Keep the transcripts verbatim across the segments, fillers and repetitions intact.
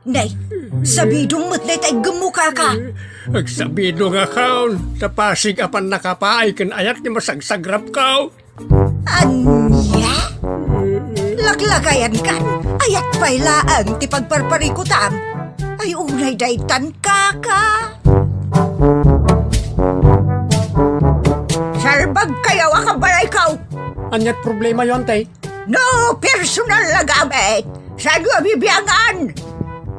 Nay, sabidong met dayta iggemmo, kaka. Agsabidongakon, ta pasig a pannakapaay ken ayat ti masagsagrapko. Ania? Laklakayankan, ayat pay laeng ti pagparparikutam. Ay, unay daytan, kaka. Salbagkayo a kabalayko. Aniat problemayo, Antay? No personal a gamit, saanyo a bibiangan?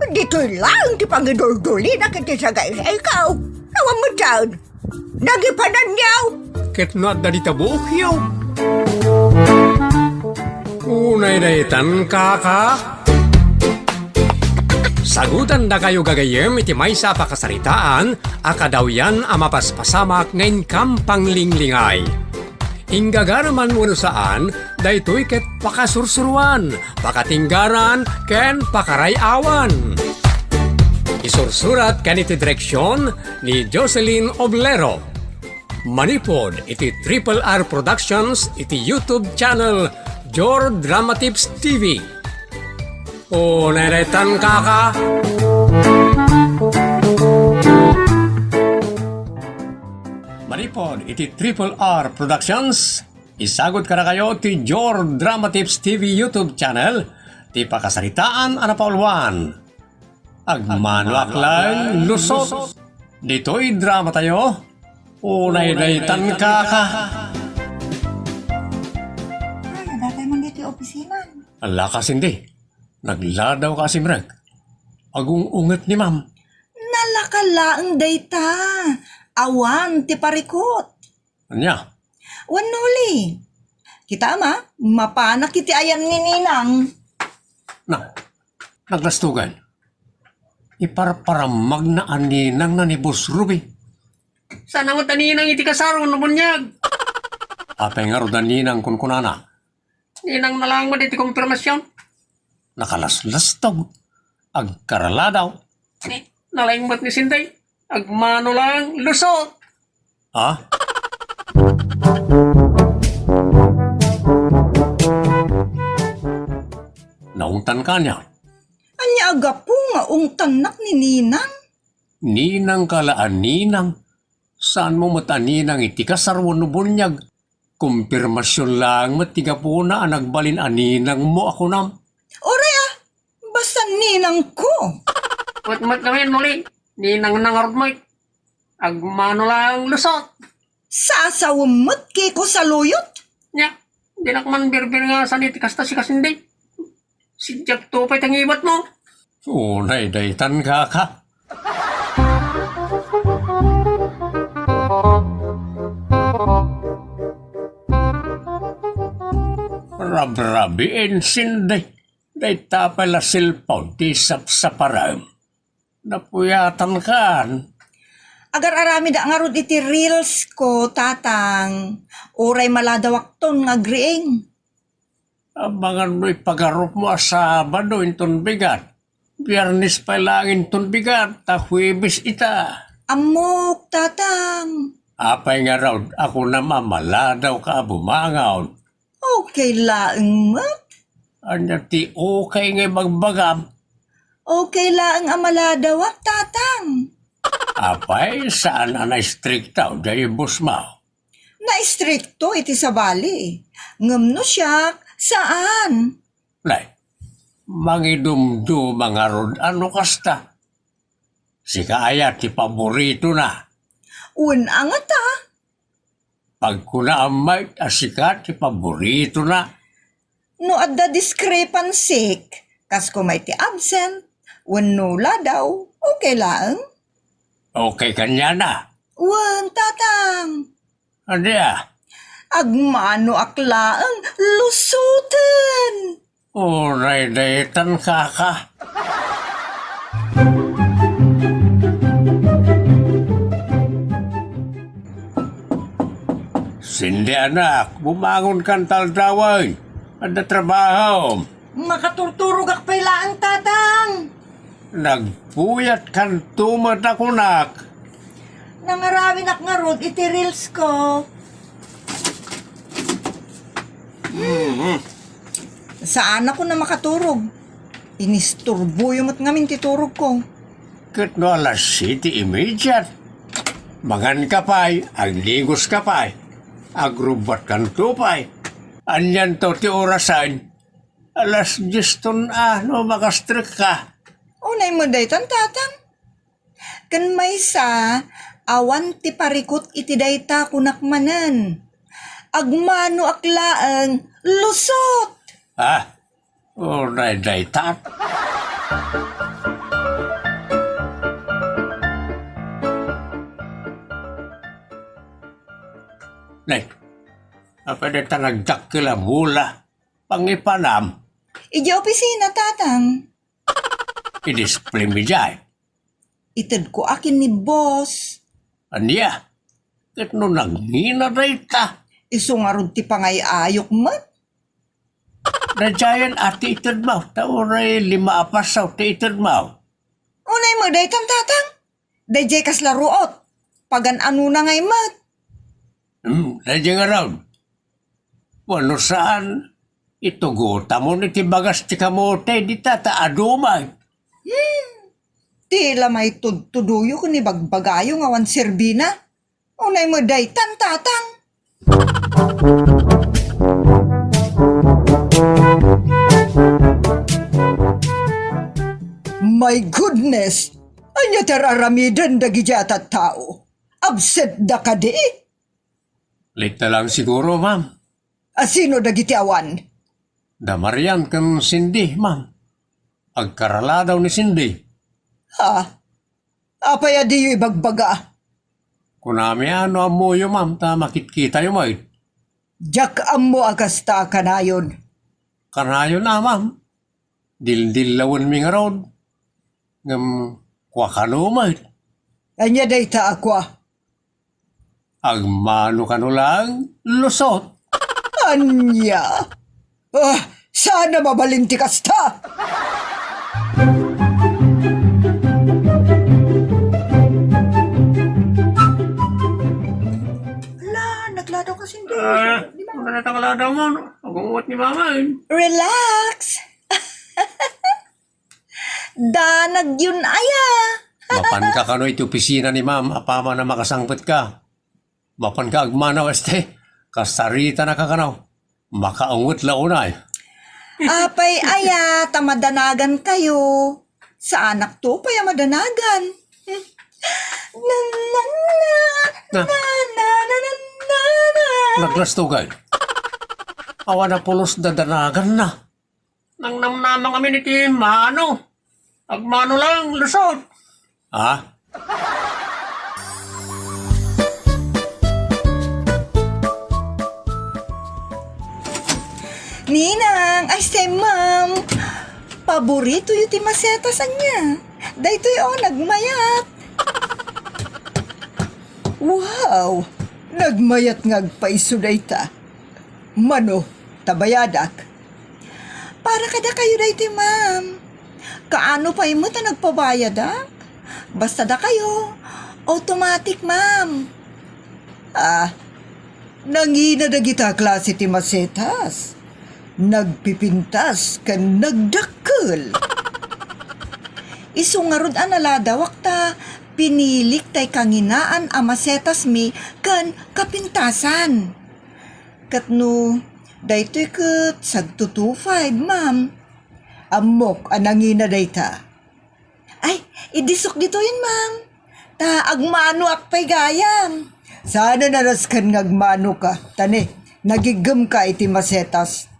Ditoy laeng ti pangiduldulina ket ti sagaysayko. Awan met daan. Nagipananyo. Ket no adda dita buokyo. Unay daytan, kaka. Sagutandakayo gagayyem iti maysa a pakasaritaan a kadawyan a mapaspasamak nga inkam panglinglingay. Inggagaraman wenno saan, daytoy ket pakasursuroan, pakatinggaran, ken pakaray-awan. Isursurat ken iti direksion ni Jocelyn Oblero. Manipud iti Triple R Productions iti YouTube channel Jor Dramatips T V. Unay daytan, kaka. Manipud iti Triple R Productions, isagut kadakayo ti Jor Dramatips T V YouTube channel ti pakasaritaan a napauluan. Agmanoak laeng lusot. Ditoy dramatayo, unay daytan, kaka. Ay, adda tay man ditoy opisina. Ala ka, Cindy. Nagladaw ka a simrek. Agung-unget ni ma'am. Nalaka laeng dayta. Awan ti parikut. Ania? Wenno, Li. Kitaem a, mapanak iti ayan ni Ninang. Na, naglastugan. Iparparamagna a ninangna ni Boss Ruby. Saan a met a ninang iti kasar wenno buniag? Apay ngarud a ninang kunkunana? Ninangna laeng met iti konfirmasion. Nakalaslastog. Agkaraladaw. Ni, nalaing met ni Sinday. Agmano laeng lusot. Ha? Naungtan ka niya? Ania a gapu nga ungtannak ni Ninang? Ninang ka la a ninang. Saanmo met a ninang iti kasar wenno buniag? Konfirmasion laeng met ti gapuna a nagbalin a ninangmo a kunam. Uray a, basta ninangko. Met, met ngamin, Muli. Ninangna ngarud met. Agmano laeng lusot. Sasawem met, Kiko, saluyot. Nia, dinak man birbirngasan iti kasta, sika Sinday. Sidiakto pay ti ngibatmo. Unay daytan, kaka. Rabrabiin, Sinday. Dayta pay la cellphone ti sapsaparem. Napuyatan kan. Agar-aramidak ngarud iti reels ko, Tatang. Uray maladawakton nga agriing. Amangan no ipagarupmo a Sabado inton bigat. Biyernes pay laeng inton bigat, ta Huwebes ita. Ammok, Tatang. Apay ngarud a kunam a maladawka a bumangon? Okay laeng met. Ania ti okay nga ibagbagam? Okay laeng a maladawak, Tatang. Apay, saan a naistrikto daytoy boss mo? Naistrikto iti sabali. Ngem no siak, saan. Nay, mangidumduma ngarud a no kasta. Sika aya ti paboritona? Wen a ngata. Pagkunaam met a sika ti paboritona. No adda discrepancy, kas koma iti absent, wenno ladaw, okay laeng? Okay kaniana? Wen, Tatang. Ania? Agmanoak laeng lusoten. Uray daytan, kaka. Sindi, anak, bumangon kan ta aldawen. Adda trabahom. Makaturturogak pay laeng, Tatang. Nagpuyat kanto met a kunak. Nangarawinak ngarud iti reels ko. Mhm. Saanakon a makaturog. Inisturboyo met ngamin ti turogko. Ket no alas siete y media, manganka pay, agligoska pay, agrubbuatkanto pay. Anianto ti orasen? Alas dies ton a no makastrekka. Unay met daytan, Tatang. Ken maysa, awan ti parikut iti dayta, kunak manen. Agmanoak laeng, lusot! Ah, unay dayta. Nay, apay dayta nagdakkel a bola? Pangipanam. Idiay opisina, Tatang. I-display mi diay. Itedko a ken ni boss. Ania? Ket no nangina dayta? Isu ngarud ti pangay-ayok met. Daydiayen a ti itedmo, ta uray lima a pasaw ti itedmo. Unay met daytan, Tatang. Daydiay kasla ruot. Pagan-anona ngay met. Hmm, daydiay ngarud. Wenno saan, itugotamon iti bagas ti kamote dita ta adu met. Hmm. Ti la maitudtudoyo ken ibagbagayo nga awan serbina. Unay met daytan, Tatang. My goodness! Ania ti ar-aramiden dagiti a tattao? Absent da kadi? Late na lang siguro, ma'am. A sino dagiti awan? Da Marian ken Cindy, ma'am. Agkaraladaw ni Cindy. Ha? Apay a diyo ibagbaga? Kunami a no ammoyo, ma'am, ta makitkitayo met. Diak ammo a kasta a kanayon. Kanayon a, ma'am. Dildillawenmi ngarud. Ngem kua kano met. Ania dayta a kua? Agmano kano laeng, lusot. Ania? Ah, saan a mabalin ti kasta? Ala, nagladaw ka, Cindy. Ah, di ba? Ano na tangaladaw mo, no? Agungot ni Mama, eh. Relax. Danag yun aya. Mapanka kano iti opisina ni Ma'am, apaman a makasangpetka. Mapanka agmanaw, este, kasaritanaka kano. Makaungot la unay. Apay aya, ta madanagan kayo. Saanak to pay a madanagan. Na, na, na, na, na, na, na, na, na. Naglastogay. Awan a pulos dadanagan na. Nangnamnama ngamin iti mano. Agmano lang, lusot. Ha? Ninang, ay, say, ma'am. Paborito yu ti masetas, ania? Daytoy, o, nagmayat. Wow! Nagmayat nga agpayso dayta. Mano, ta bayadak? Para kadakayo daytoy, ma'am. Kaano pay met a nagpabayadak? Basta dakayo, automatic, ma'am. Ah, nangina dagita a klase ti masetas. Nagpipintas ken nagdakkel. Isu ngarud a naladawak ta pinilik tay kanginaan a masetasmi ken kapintasan. Ket no daytoy ket sagto two five, ma'am. Ammok a nangina dayta. Ay, idisok ditoyen, ma'am. Ta agmanoak pay gayam. Saan a nasken nga agmanoka. Ta ne, nagiggemka iti masetas.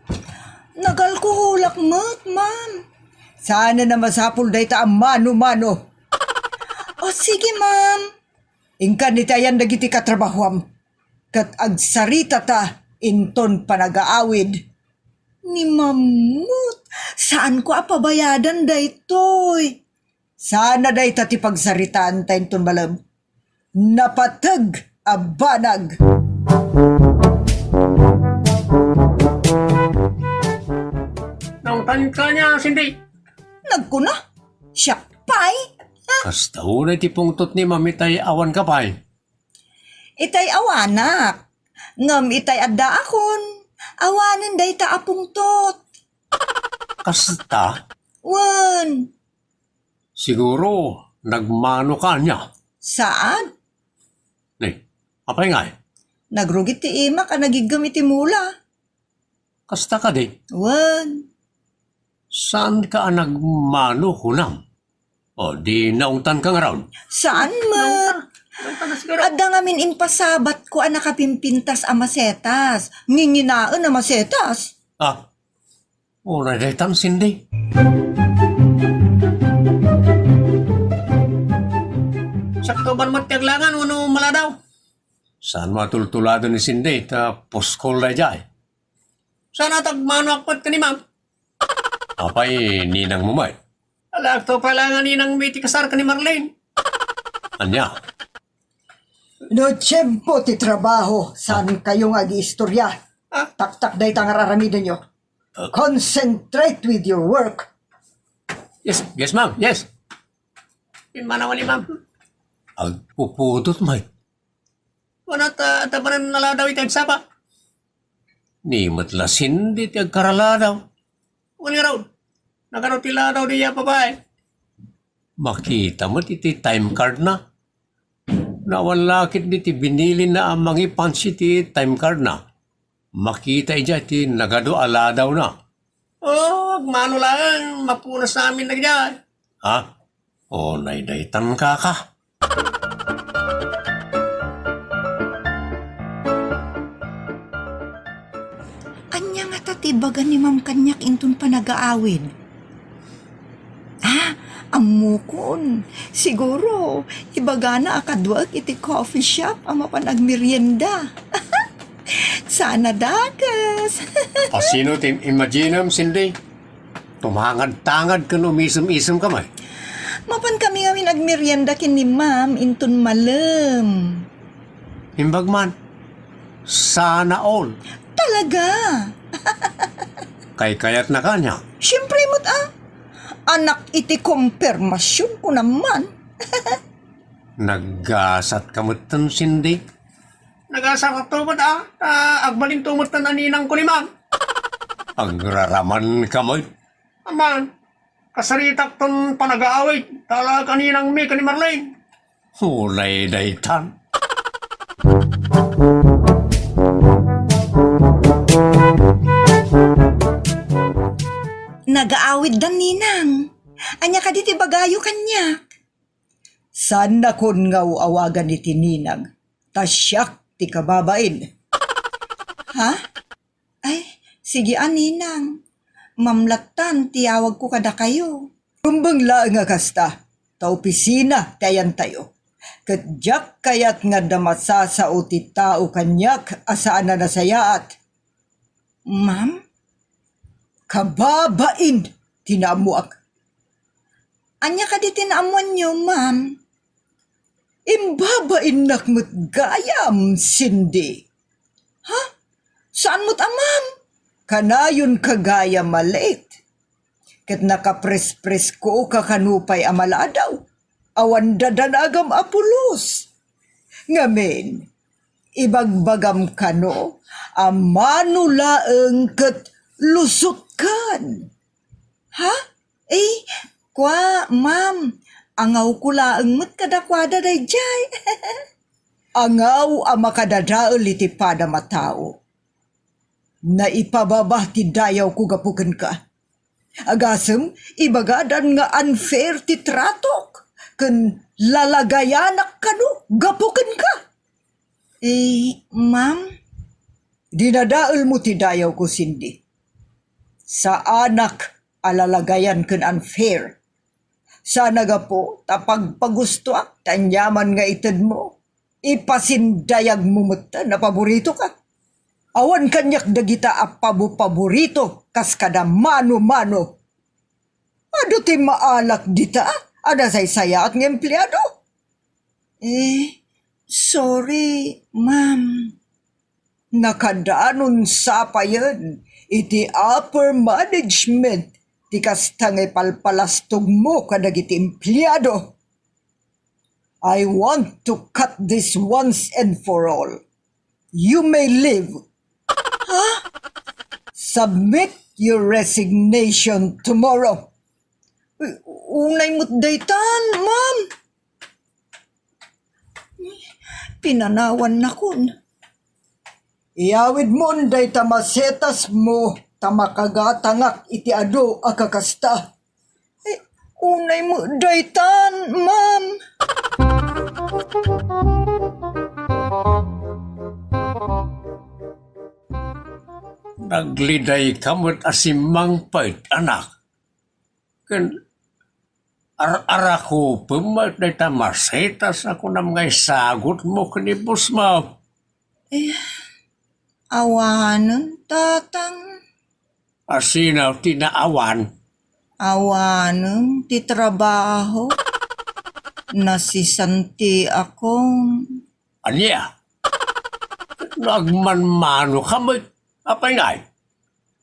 Nagalkoholak met, ma'am. Saan a masapul dayta a mano-mano. O, sige, ma'am. Inkan iti ayan dagiti katrabahuam. Ket agsaritata inton panagaawid. Ni Mamut, saanko a pabayadan daytoy. Saan a dayta ti pagsaritaanta inton malem. Napateg a banag. Naungtan ka niya, Cindy? Nagkuna, siak pay. Kasta unay ti pungtot ni Ma'am itay awan ka pay. Itay awanak. Ngem itay addaakon, awanen dayta a pungtot. Kasta? Wen. Siguro, nagmano ka ania? Saan? Ni, apay ngay? Nagrugit ti imak a nagiggem iti mula. Kasta kadi? Wen. Saan ka a nagmano, kunam? O, di naungtan ka ngarud? Saan met? Naungtan. Naungtan na siguro. Adda ngamin impasabatko a nakapimpintas a masetas. Nginginaen a masetas. Ah, unay daytan, Cindy. Sakto ban met ti aglangan wenno maladaw? Saan mo a tultuladen ni Cindy, ta puskol daydiay. Saan a tagmano akpet ken ni Ma'am? Apay ninang mo met? Alakto pay la nga ninang mi ti kasar ken ni Marlene. Ania? No tiempo ti trabaho, saan kayo nga agiistorya? Ah? Taktak dayta nga araramidenyo. Ah. Concentrate with your work. Yes, yes, ma'am. Yes. Pimmanawan ni Ma'am. Agpupudot, Mike. Wala ta, ta manen naladaw iti agsapa. Ni met la Cindy ti agkaraladaw. Wen ngarud, nagano ti ladaw diay a babae? Makita met iti time card na. Nawan la ketdi ti binilin na a mangipansi ti time card na. Makita idiay ti nagadu a ladaw na. Oh, agmano laeng, mapunas amin dagdiay. Ha? Unay daytan, kaka. Ania ngata ti ibaga ni Ma'am kaniak inton panagaawid? Ah, ammokon. Siguro, ibagana a kaduaek iti coffee shop a mapan agmerienda. Saan a dakes. A sino ti imaginem, Cindy? Tumangad-tangad ken umisem-isem ka met. Mapan kami ngamin agmerienda ken ni Ma'am inton malem. Imbag man, sana all. Talaga? Kaykayatna kaniak? Siempre met a. Anak iti kompermasion ko naman. Naggasat ka metten, Cindy? Naggasat to met a. Ah, agbalinto metten a ninang ko ni Ma'am. Agraraman ka met? Aman, kasaritak ton panagaawid, talaga ninang mi ken ni Marlene. Unay daytan. Nagaawiddan, ninang. Ania kadi ti ibagayo kaniak? Saannakon nga aw-awagan iti ninang, ta siak ti kababain. Ha? Ay, sige a, ninang. Ma'am lattan ti awagko kadakayo. Rumbeng laeng a kasta, ta opisina ti ayantayo. Ket diak kayat nga adda masasao ti tao kaniak a saan a nasayaat. Ma'am? Kababain ti naammoak. Ania kadi ti naammoanyo, ma'am? Imbabainnak met gayam, Cindy. Ha? Saan met a ma'am? Kanayon ka gayam a late. Ket nakaprespresko ka kano pay a maladaw. Awan dadanagam a pulos. Ngamin, ibagbagam kano a mano laeng ket lusotkan. Ha? Eh, kua, ma'am, angawko laeng met kadakuada daydiay. Angaw a makadadael iti padam a tao. Naipababa ti dayawko gapu kenka. Agasem, ibagadan nga unfair ti tratok ken lalagayanak kano gapu kenka. Eh, ma'am? Dinadaelmo ti dayawko, Cindy. Saanak a lalagayan ken unfair. Saan a gapu ta pagpagustoak ti aniaman nga itedmo. Ipasindayagmo metten a paboritoka. Awan kaniak dagita a pabo-paborito kas kada mano-mano. Adu ti maalak dita a nasaysayaat nga empleado. Eh, sorry, ma'am. Nakadanon sapayen iti upper management ti kasta nga ipalpalastogmo kadagiti empleado. I want to cut this once and for all. You may leave. Ha? Submit your resignation tomorrow. Unay met daytan, ma'am. Pinanawannakon. Iyawidmon dayta masetasmo ta makagatangak iti adu a kakasta. Eh, unay met daytan, ma'am. Naglidayka met a simmangpet, anak. Ken ar-arakupem met dayta masetas a kunam nga isagutmo ken ni bosmo. Eh, awanen, tatang. Asino ti naawan? Awanen ti trabaho. Nasisantiakon. Ania? No agmanmanoka met, apay ngay?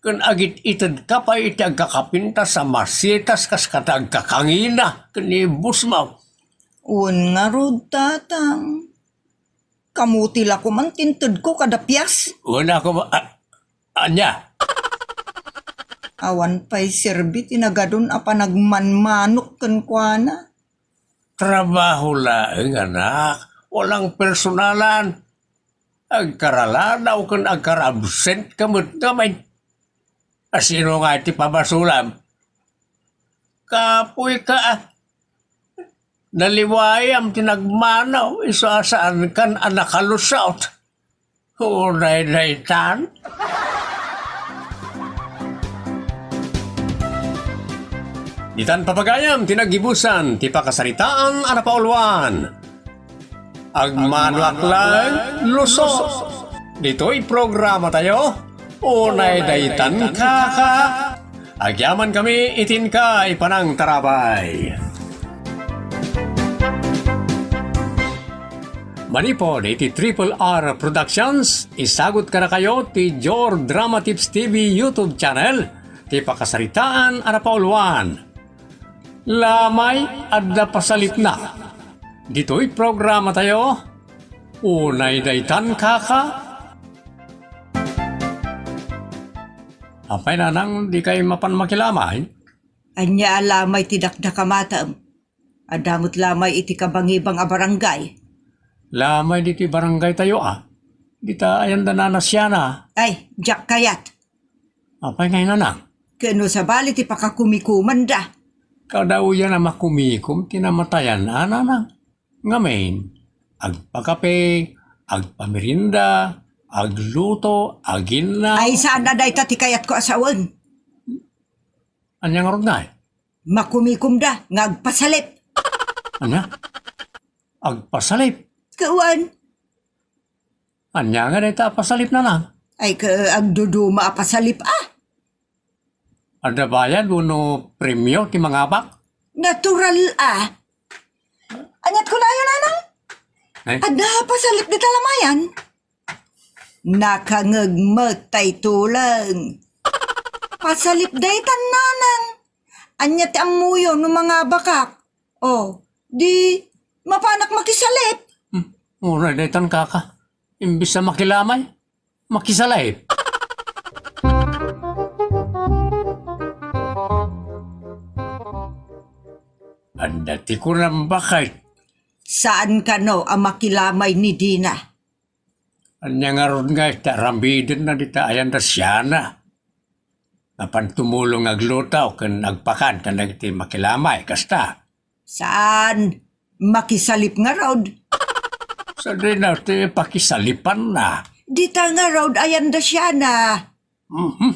Ken agit-itedka pay iti agkakapintas a masetas kas kada agkakangina ken ni bosmo. Wen ngarud, tatang. Kamutil a koma ti intedko kada pias. Wen a koma, a-, ania? Awan pay serbi ti nagadun a panagmanmanok kenkuana. Trabaho laeng, anak. Walang personalan. Agkaraladaw ken agkaraabsentka met ngamin. Asino nga ti pamasolam? Kapoyka, a. Naliwayam ti nagmanaw, isu a saankan a nakalusot. Unay daytan. Ditan papagayam ti naggibusan ti pakasaritaan a napauluan. Agmanoak laeng, Luso. Ditoy programa tayo, Unay Daytan Kaka. Agyamankami iti inkay panangtarabay. Manipud iti Triple R Productions, isagut kadakayo ti Jor Drama Tips T V YouTube channel, ti pakasaritaan a napauluan. Lamay, adda pasalipna. Ditoy programa tayo, Unay Daytan Kaka. Apay, nanang, dikay mapan makilamay? Ania a lamay ti dakdakamatem? Adda met lamay iti kabangibang a barangay. Lamay ditoy barangay tayo, a. Dita ayan da Nana Siana. Ay, diak kayat. Apay ngay, nanang? Ken no sabali ti pakakumikumanda. Kada uyan a makumikum ti namatayan, a, nanang. Ngamin, agpakape, agpamerienda, agluto, aginna. Ay, saan a dayta ti kayatko a sawen. Ania ngarud ngay? Makumikumda nga agpasalip. Ania? Agpasalip? Ket wen. Ania nga dayta a pasalipna, nanang? Ay, ket agduduma a pasalip, a. Adda bayad wenno premio ti mangabak? Natural, a. Aniat kunayo, nanang? Ay. Adda pasalip dita lamayan? Nakangeg met tay tuleng. Pasalip daytan, nanang. Ania ti ammoyo no mangabakak? O, di mapanak makisalip. Hmm, uray daytan, kaka. Imbes a makilamay, makisalip. Adda ti kunam, baket. Saan kano a makilamay ni Dina? Ania ngarud ngay ti aramidenna dita ayan da Siana? Mapan tumulong agluto ken agpakan kadagiti makilamay, kasta? Saan, makisalip ngarud. Sadino ti pakisalipanna? Dita ngarud ayan da Siana. Mhm.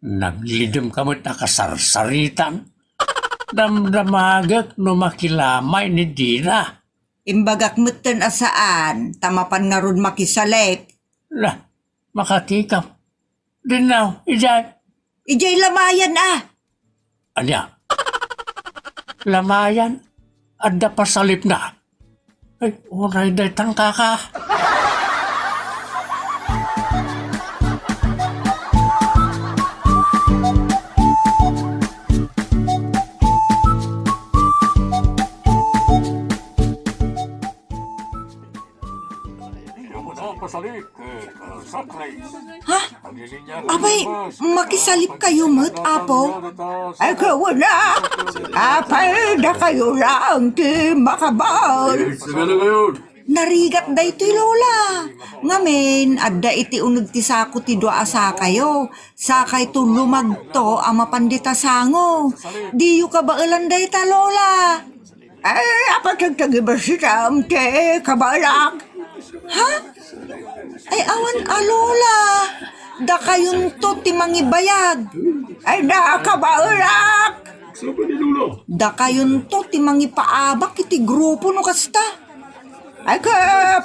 Naglidemka met a kasarsaritan. Damdamagek no makilamay ni Dina. Imbagak metten a saan, ta mapan ngarud makisalip. La, makatikam. Dinno, idiay. Idiay lamayan, a. Ania? Lamayan? Adda pasalipna? Ay, uray daytan, kaka. Pasalip, eh, Ha? Apay, makisalipkayo met, Apo? Ay, ket wen a. Apay, dakayo laeng ti makabael. Narigat daytoy, Lola. Ngamin, adda iti uneg ti sako ti dua a sakayo. Sakayto lumagto a mapan dita sango. Diyo kabaelan dayta, Lola. Ay, apay ti agtagibasitam ti kabaelak? Ha? Ay, awan a, Lola. Dakayonto ti mangibayag. Ay, da, kabaelak. Dakayonto ti mangipaabak iti grupo no kasta. Ay, ka,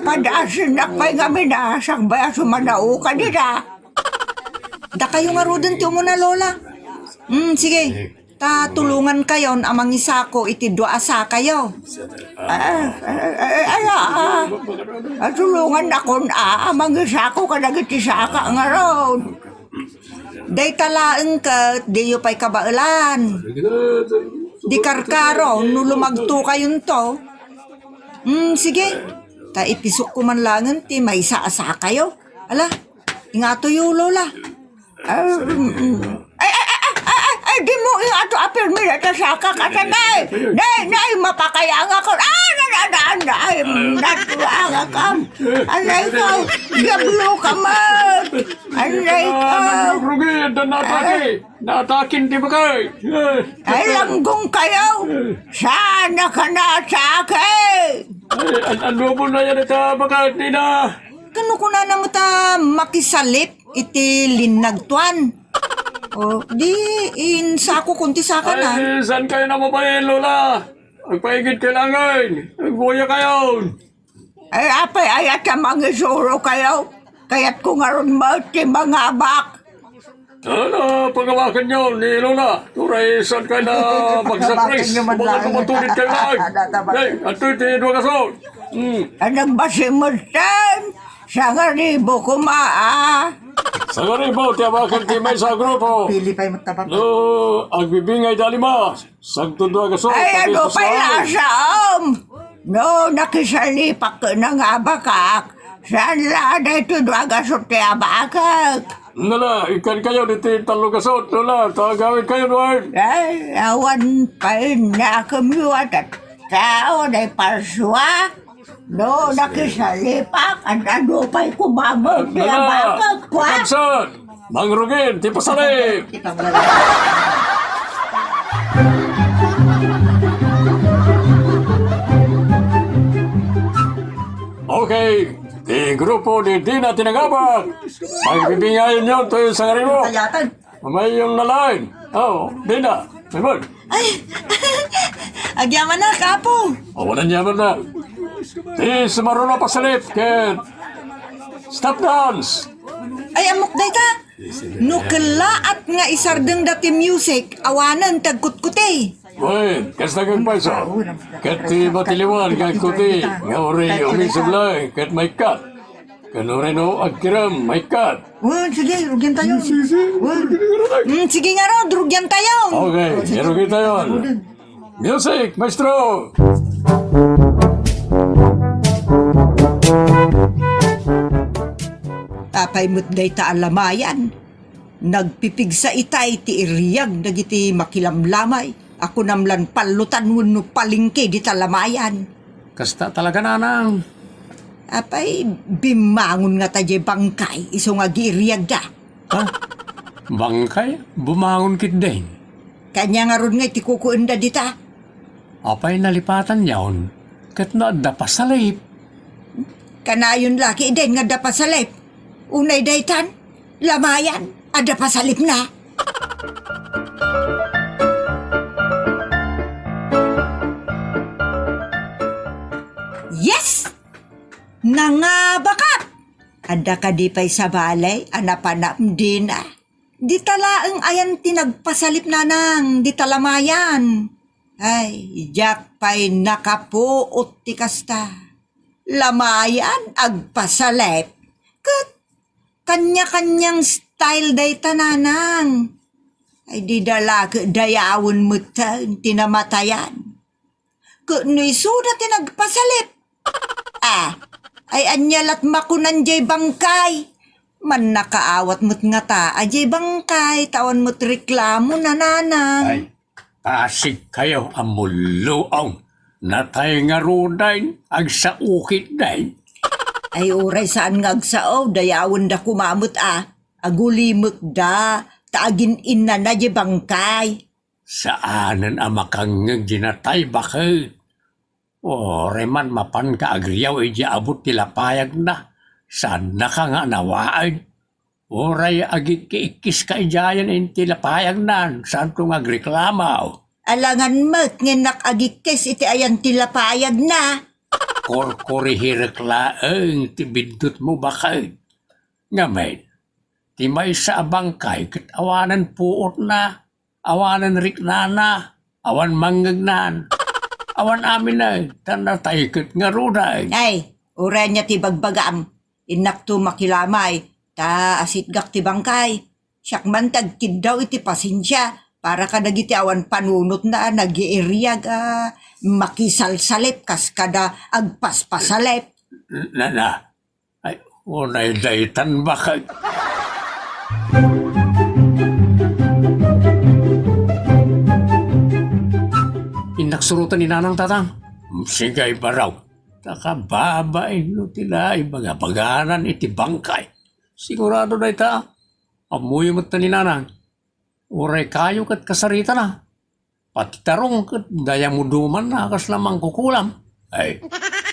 padasennak pay ngamin a sakbay a sumanaokan ida. Dakayo ngaruden ti umuna, Lola. Hmm, sige. Ta tulongankayon a mangisako iti dua a sakayo. Ah, ah, ah, ah, ah, ah. Ah, tulongannakon a, a mangisako kadagiti saka ngarud. Dayta laeng ket diyo pay kabaelan. Di karkaro no lumagtokayonto. Hmm, sige. Ta ipisokko man laengen ti maysa a sakayo. Ala, ingatoyo, Lola. Ah, mm, mm. Ay, ay, ay, ay, ay, ay, ay, di mo ingato a pirmi dayta sakak, ata, nay. Nay, nay, mapakayangakon. Ah, na, na, na, na, ay, natuangakam. Anay ko, diablo ka met. Anay ko. Ah, rugi, da natake. Natakin ti bakay. Ay, langgong kayo. Sana ka natake. Ay, an-, ano po na yan ita bakay, Nina? Kano kunana mo ta makisalip iti linnag tuan? O, di insako kun ti sakana. Ay, saan kayo na mapain, Lola? Agpaigid kailangan. Agbuya kayo. Ay, apay, ayat a mangisuro kayo. Kayat ko ngarud met ti mangabak. Ano, pangabakan nyo ni Lola? Turay, saan kayo na magsakris? Mga tumatulid kayo na. Ay, ato iti dua kaso. Hmm. Ay, nagbasimutan. Sangaribo kuma, ah. Sangaribo, ti abakan ti maysa a grupo. Pili pa'y mataba. No, agbibingay da lima. Sagto dua gaso. Ay, ano pa'y lasaam? No, nakisalipak ket nangabakak. Saan la daytoy dua gaso ti abakak? Nala, ikkan kayo diti tallo gaso, Lola, ta agawid kayo, Lord. Ay, awan pa'y nakemyo a tattao, day parsua. No, nakisalipak, anda no pa'y kumamag, ti abakak, kwa? Kapsat, mangrugin, ti pasalip. Okay, ti grupo ni Dina ti nangabak. Pagbibingayon yon to yung sangaribo. Sayatan. Mamayong na lain. Oh, Dina. Simon. Ay, agyamanak, Apo. Awanan yaman na. Ti sumaruno pasalip ket stop dance. Ay, ammok dayta. No kellaat nga isardeng dati music, awanen ti agkutkuti. Wen, kasta kang payso. Ket ti batiliwan nga agkuti, nga uri umisubli, ket maikkat. Ken ureno agkirem, maikkat. Wen, sige, rugyan tayo. Wen. Hmm, sige ngarud, rugyan tayo. Okay, rugyan tayo. Music, maestro! Apay met dayta a lamayan. Nagpipigsa itay ti iriag dagiti makilamlamay a kunam lan pallutan wenno palengke dita lamayan. Kasta talaga, nanang. Apay, bimmangon ngata diay bangkay isu nga agiiriagda. Ha? Bangkay? Bumangon ketdin. Kanya ngarud nga iti kukuenda dita. Apay nalipatanyon, ket no adda pasalip. Kanayon la ketdin nga adda pasalip. Unay daytan, lamayan, adda pasalipna. Yes! Nangabakak! Adda kadi pay sabali a napanam, Dina? Dita laeng ayan ti nagpasalip, nanang, dita lamayan. Ay, diak pay nakapuot ti kasta. Lamayan, agpasalip. Ket kanya-kanyang style dayta, nanang. Ay, dida la ket dayawen metten ti namatayan. Ket no isuda ti nagpasalip. Ah, ay ania lat makunan diay bangkay? Mannakaawat met ngata a diay bangkay, ta awan met reklamo, nanang. Ay, pasigkayo a mulluong. Natay ngaruden, agsao ketdi. Ay, uray saan nga agsao, dayawenda koma met a. Agulimekda, ta agin-innana diay bangkay. Saanen a makangngeg diay natay, baket. Uray man mapanka agriaw idiay abut ti lapayagna, saannaka nga anawaen. Uray agikkiikkiska idiayen iti lapayagna, saanto nga agreklamo. Alangan met nga innak agikkis iti ayan ti lapayagna. Korkorihirek laeng ti biddutmo, baket. Ngamin, ti maysa a bangkay ket awanen puotna, awanen riknana, awan mangngegnan, awan aminen, ta natay ket ngaruden. Ay, uray ania ti bagbagam, innakto makilamay, ta asitgak ti bangkay. Siak man ti agkiddaw iti pasensia para kadagiti awan panunotna a nagiiriag a makisalsalip kas kada agpaspasalip. Na, na, Ay, unay daytan, baket. Innak suroten ni Nanang, Tatang. Sige, baro. Ta kababain no ti naibagabaganan iti bangkay. Sigurado dayta. Ammoyo met ni Nanang. Uray kayo ket kasaritana. Pati tarong ket dayamudumanna a kasla mangkukulam. Ay,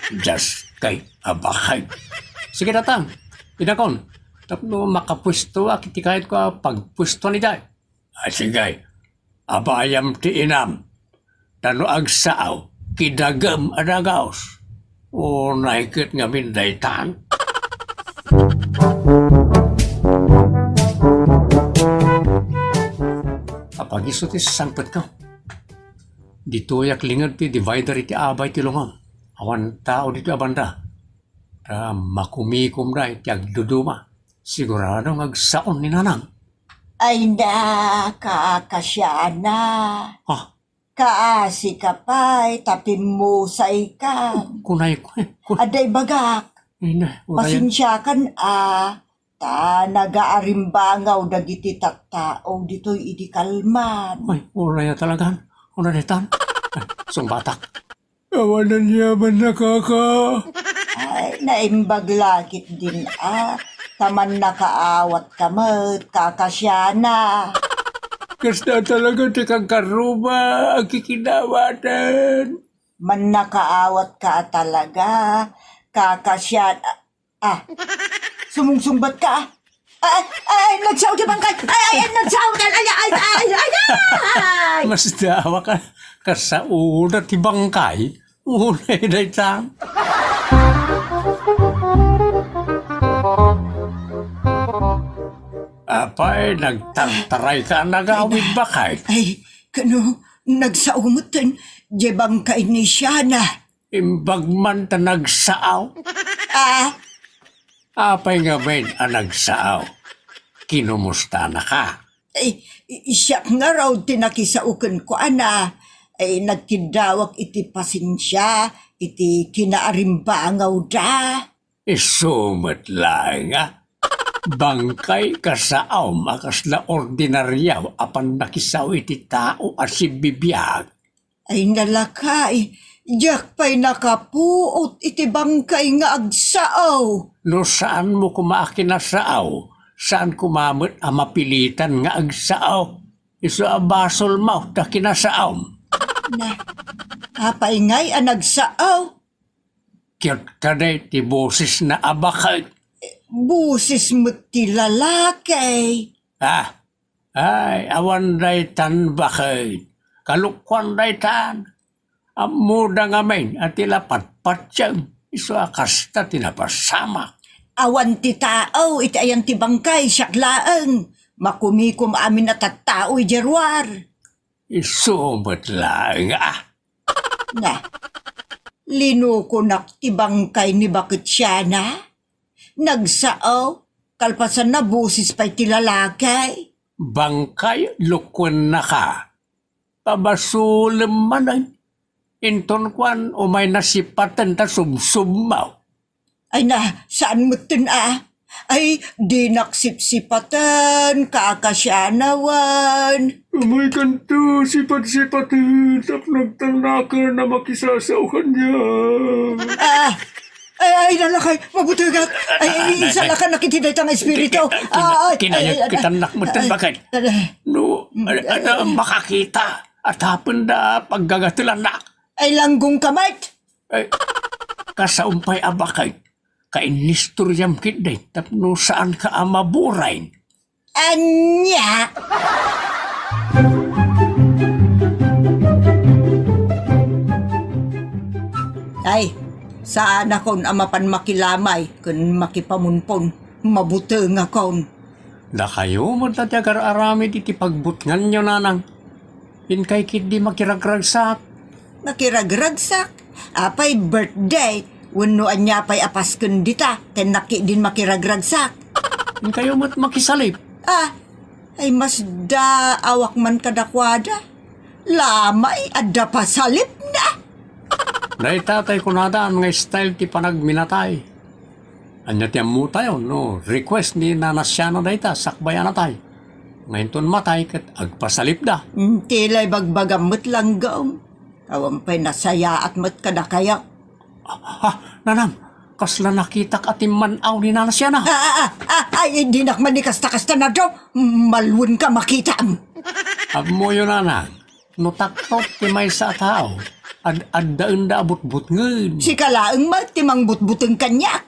Dios kay, abakay. Sige, Tatang, inakon, tapno makapuestoak iti kayatko a pagpuestoan idiay. Ay, sige, abayam ti inam, ta no agsao, kidagem a dagaos. Unay ket ngamin daytan. Apagiso ti sangpetko. Ditoyak linged ti divider iti abay ti lungom. Awan tao ditoy a banda. Ta makumikomda iti agduduma. Sigurado nga agsaon ni Nanang. Ay na, kaakasiana. Ah, Kaasika pay, ta pimmusaykan. Kunay, kun-, kun- Adda ibagak. Ina, uray. Pasensiakan a, ta nagaarimbangawda dagiti tattao ditoy idi kalman. Ay, uray a talagan. Una detan. Ay, sungbatak. Awanan yaman na, kaka. Ay, naimbag la ketdin a, ta mannakaawatka met, kakasiana. Kasta talaga ti kagkarruma, agkikinawaten. Mannakaawatka a talaga, kakasian-, ah, ah. Sumungsumbadka, ah. Ay, ay, ay, nagsao ti bangkay. Ay, ay, ay, nagsao. Ay, ay, ay, ay, ay, ay. Masdaawak a, kasaoda ti bangkay. Unay dayta. Apay, nagtartarayka a nagawid, baket? Ay, kano, nagsao metten, diay bangkay ni Siana. Imbag man ta nagsao. Ah? Apay ngamin a nagsao? Kinumustanaka? Ay, i-, siak ngarud ti nakisao kenkuana. Ay, nagkiddawak iti pasensia, iti kinaarimbangawda. Isu met laeng a. Bangkay kasaom a kasla ordinariaw a pannakisao iti tao a sibibiag. Ay, nalakay, diak pay nakapuot iti bangkay nga agsao. No saanmo koma a kinasao, saan koma met a mapilitan nga agsao. Isu a basolmo ta kinasaom. Na, apay ngay a nagsao? Ket kadi ti bosesna a baket. Boses met ti lalaki. Ah, Ay, awan daytan, baket. Kalokuan daytan. Ammoda ngamin a ti la patpatiem, isu a kasta ti napasamak. Awan ti tao iti ayan ti bangkay, siak laeng. Makumikom amin a tattao idiay ruar. Isu met laeng, ah. Na, linukonak ti bangkay ni Baket Siana. Nagsao, kalpasanna boses pay ti lalaki. Bangkay, lukuennaka. Pabasolem manen. Inton kuan, umay nasipaten ta subsubmo. Ay na, saan metten a? Ay, dinak sipsipaten, kakasianawan. Umaykanto, sipat-sipaten, tapno agtalnaken a makisasao kaniak. Ah, ay, ay, nalakay, mabutegak. Ay, ay, ah, isalakan na kiti dayta nga espiritu. Kina-, ah, ay, kinayat ay, ay, kitannak met ay, bakit? Ay, no, mm, ano, ay, makakita, at happen da paggagatelannak. Ay, langgong ka met. Ay, kasaon pay a bakit? Kainistoriam ketdi tapno saanka a maburay. Ania? Ay, saanakon a mapan makilamay ken makipamunpon. Mabutengakon. Dakayo met la ti agar-aramid iti pagbutnganyo, nanang. Inkay ketdi makiragragsak. Makiragragsak? Apay birthday? Wenno ania pay a pasken dita, ken nakidin makiragragsak? Inkayo met makisalip. Ah, ay masdaawak man kadakuada. Lamay, adda pasalipna. Dayta tay kunadaan nga style ti panagminatay. Ania ti ammotayo no request ni Nana Siana dayta sakbay a natay? Nga inton matay ket agpasalipda. Hmm, ti la ibagbagam met langgam. Awan pay nasayaat met kadakayo. Ah, ah, nanang, kasla nakitak a timman-aw ni Nana Siana. Ah, ah, ah, ah, ay, dinak man ni kasta-kasta na daw. Malwenka makitam. Ammoyo, nanang, no takrot ti maysa a tao, ad-addaenda a butbutngen. Sika laeng met ti mangbutbuteng kaniak.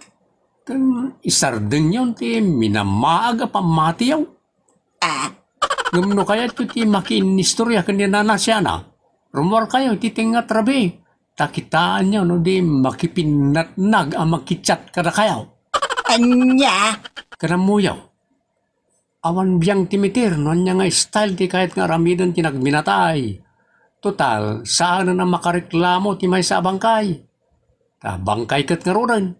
Ken isardengyon ti minamaag a pammatiyo. Ah. Ngem no kayatyo ti makiinnistoria ken ni Nana Siana, rummuarkayo iti tengnga a rabii, ta kitaenyo no di makipinnatnag a makichat kadakayo. Ania? Ken ammoyo, awan biang ti mitir no ania nga style ti kayat nga aramiden ti nagminatay. Total, saanen a makareklamo ti maysa a bangkay. Ta bangkay ket ngaruden,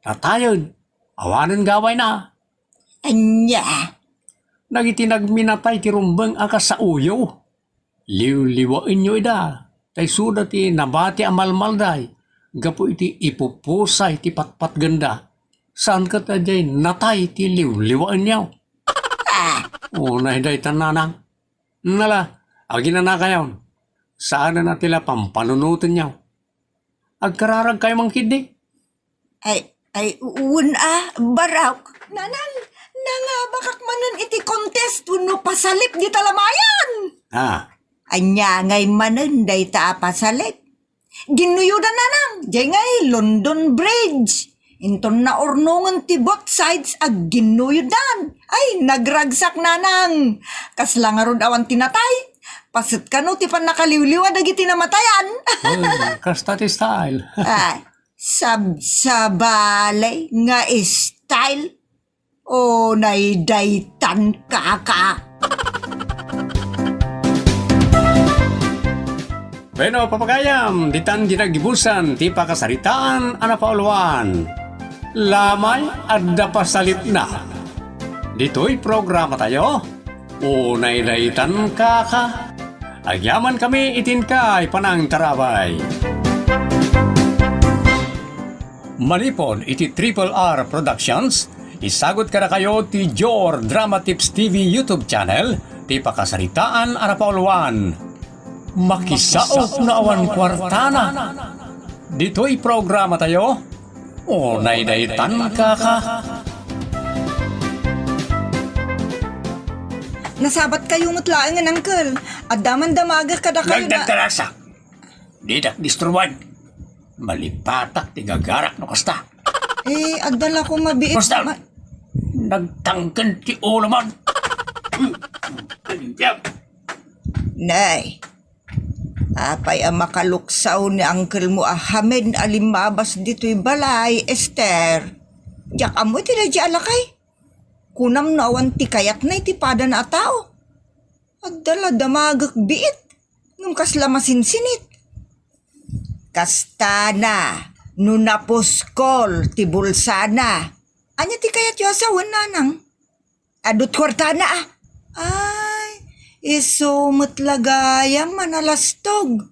natayen, awanen gawayna. Ania? Dagiti nagminatay ti rumbeng a kasaoyo, liwliwaenyo ida, ta isuda ti nabati a malmalday gapu iti ipupusay ti patpatgenda. Saan ket a diay natay ti liwliwaenyo. Ah! Unay dayta, nanang. Nala, aginanakayon. Saanen a ti la pampanunotenyo. Agkararagkayo man ketdi? Ay, ay, wen a, barok. Nanang, nangabakak manen iti contest wenno pasalip dita lamayan. Ah. Ania ngay manen dayta a pasalip? Ginnuyodan, nanang, diay ngay London Bridge. Inton naurnongen ti both sides, agginnuyodan. Ay, nagragsak, nanang. Kasla ngarud awan ti natay. Paset kano ti pannakaliwliwa dagiti namatayan. Ay, kasta ti style. Ay, sabsabali nga style. Unay daytan, kaka. Bueno, papagayam, ditan ginagibusan ti pakasaritaan a napauluan. Lamay, adda pasalipna. Ditoy programatayo, Unay daytan, kaka. Agyamankami iti inkay panangtarabay. Manipud iti Triple R Productions, isagut kadakayo ti Jor Drama Tips T V YouTube channel, ti pakasaritaan a napauluan. Makisao no awan kuartana. Ditoy programatayo, Unay daytan, kaka. Nasabatkayo met laengen, uncle. Adda man damagek kadakayo na. Nagdagdagasa. Didak disturban. Malipatak ti gagarak no kasta. Eh, adda la ko mabiit. Kasta. Ma- Nagtangken ti ulo man. Nay, apay a makaluksaw ni uncle mo a hamen a limmabas ditoy balay, Esther? Diak ammo ti daydiay a lakay. Kunam no awan ti kayatna iti padana a tao. Adda la damagek biit, ngem kasla masinsinit. Kastana, no napuskol ti bulsana. Ania ti kayatyo a sawen, nanang? Adut kuartana, a. Ay, isu met la gayam a nalastog.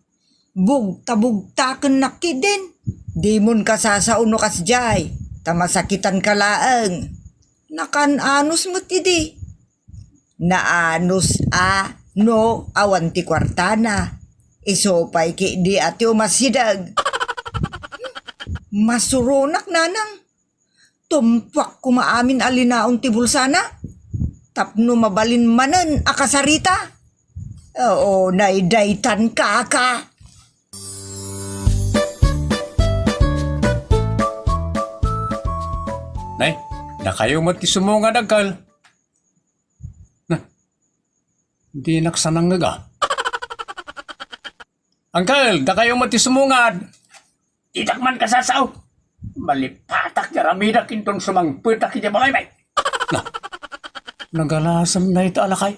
Bugta-bugtakennak ketdin. Dimon kasasao no kasdiay, ta masakitanka laeng. Nakan-anus met idi. Naanus a no awan ti kuartana. Isu pay ketdi a ti umasideg. Masuronak, nanang. Tumpuak koma amin a linaon ti bulsana tapno mabalin manen a kasarita. Oo, naydaytan, kaka. Nay, dakayo met ti sumungad, Uncle. Na, dinak sa nangngeg, a. Uncle, dakayo met ti sumungad. Ditak man kasasao. Malipatak ti aramidak inton sumangpetak iti balay, bay. Na, nagalasem dayta a lakay.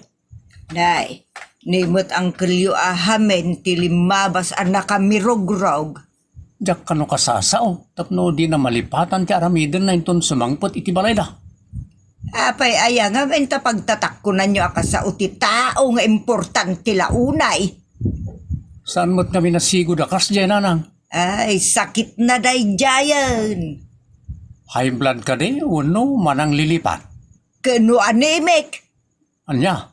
Nay, ni met angkelyo a Hamen ti limmabas a nakamirugrog. Diak kano kasasao tapno dina malipatan ti aramidenna inton sumangpet iti balayda. Apay aya ngamin ta pagtatakkonanyo a kasao ti tao nga importante la unay? Saan met ngamin a sigud a kasdiay, nanang? Ay, sakitna daydiayen. High blood kadi wenno mananglilipat? Ken no anemic? Ania?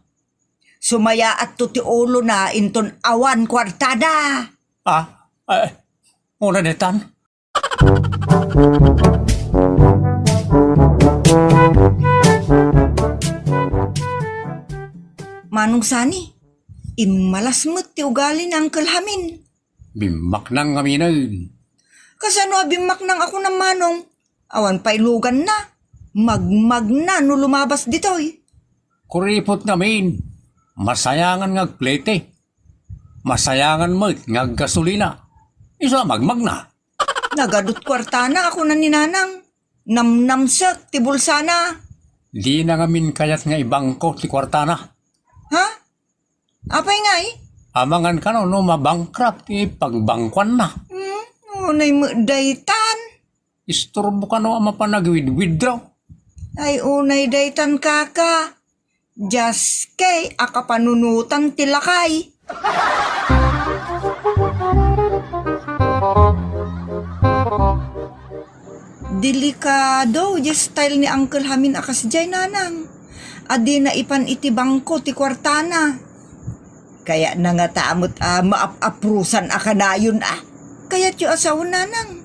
Sumayaatto ti ulona inton awan kuartada. Ah, eh, una netan. Manong Sani, immalas met ti ugali ni Uncle Hamin. Bimmaknang ngaminen. Kasano a bimmaknang a kunam, Manong? Awan pay luganna. Magmagna no lumabas ditoy. Kuripot ngamin. Masayangan nga agplete. Masayangan met nga aggasolina. Isu a magmagna. Nagadut kuartana a kuna ni Nanang. Namnamsek ti bulsana. Dina ngamin kayat nga ibangko ti kuartana. Ha? Apay ngay? Amangan kano no mabankrupt ti pagbangkuanna. Hmm, unay met daytan. Isturbo kano a mapan ag-withdraw. Ay, unay daytan, kaka. Diaskey a kapanunotan ti lakay. Delikado diay style ni Uncle Hamin a kasdiay, Nanang. A dina ipan iti bangko ti kuartana. Kayatna ngata met a maap-aprusan a kanayon a. Kayatyo a sao, Nanang?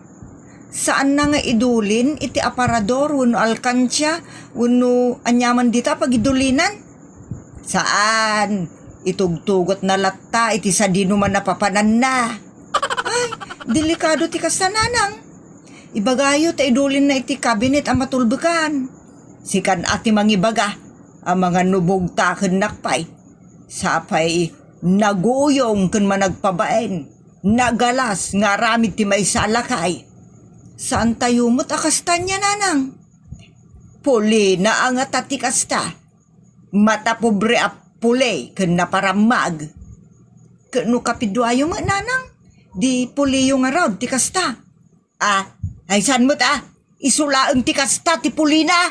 Saanna nga idulin iti aparador wenno alkansia wenno aniaman dita a pagidulinan? Saan. Itugtugotna latta iti sadinoman a papananna. Ay, delikado ti kasta, Nanang. Ibagayo ta idulinna iti kabinet a matulbekan. Sikan a ti mangibaga, amangan no bugtakennak pay. Sapay naguyong ken managpabain, nagalas nga aramid ti maysa a lakay. Saantayo met a kasta nia, Nanang. Pulina a ngata ti kasta. Mata pobre a puli ken naparammag. Ket no kapiduayo met, Nanang, di puliyo ngarud ti kasta. Ah, ay saan met a? Isu laeng ti kasta ti pulina.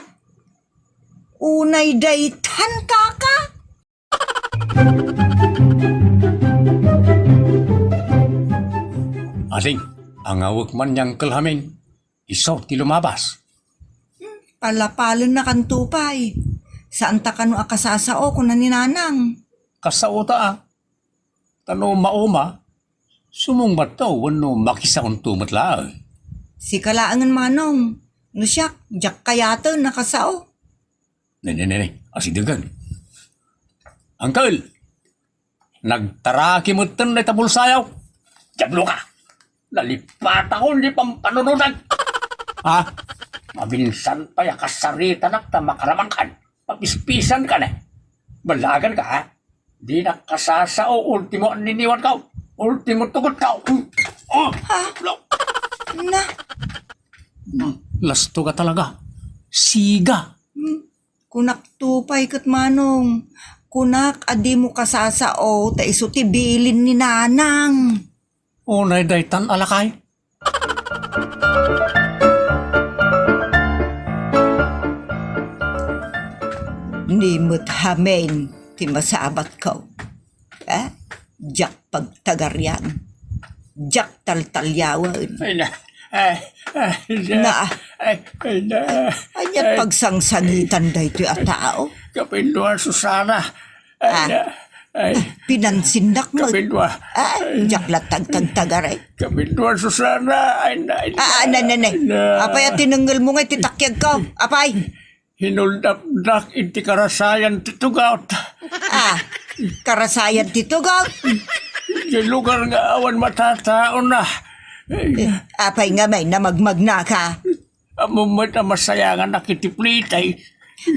Unay daytan, kaka? Ading, angawek man ni Uncle Hamin. Isu ti lumabas. Hmm, palapalennakanto pay. Saanta kano a kasasao, kuna ni Nanang. Kasaota a. Ta no mauma, sumungbattayo wenno makisaonto met laeng. Sika laengen, Manong. No siak, diak kayaten a kasao. Ne, ne, ne, ne. Asidegen. Uncle! Nagtaraki metten dayta bulsayo. Diablo ka! Nalipatakon di pampanunutan! Ha? Maminsan pay a kasaritanak ta makaramankan. Papispisanka ne. Ballaganka, ha? Dinak kasasao, ultimo anniniwanko. Ultimo tugotko. Oh, Ha? Diablo! Na, Hmm, lastoga talaga. Siga. Hmm, kunakto pay ket, Manong. Kunak a dimo kasasao ta isu ti bilin ni Nanang. Unay daytan a lakay. Ni met Hamin ti masabatko. Eh, diak pagtagarian. Diak taltaliawen. Ay na, Ay, ay, na. Na. Ay, ay, na. Ania ay, pagsangsangitan daytoy a tao? Kapindua, Susana. Ay, ah, na. Ay. Pinansindak mo. Kapindua. Ah, ay, diak la tagtagtagaray. Kapindua, Susana. Ay, na, ay, ah, na, na, na. Na. Apay a tinengngel mo nga iti takyag ko? Apay? Hinuldapdak iti karasayan ti tugot. Ah, karasayan ti tugot? Di lugar nga awan matataona. Eh, apay nga may namagmagna ka? Ammom met a masayanganak iti plitay.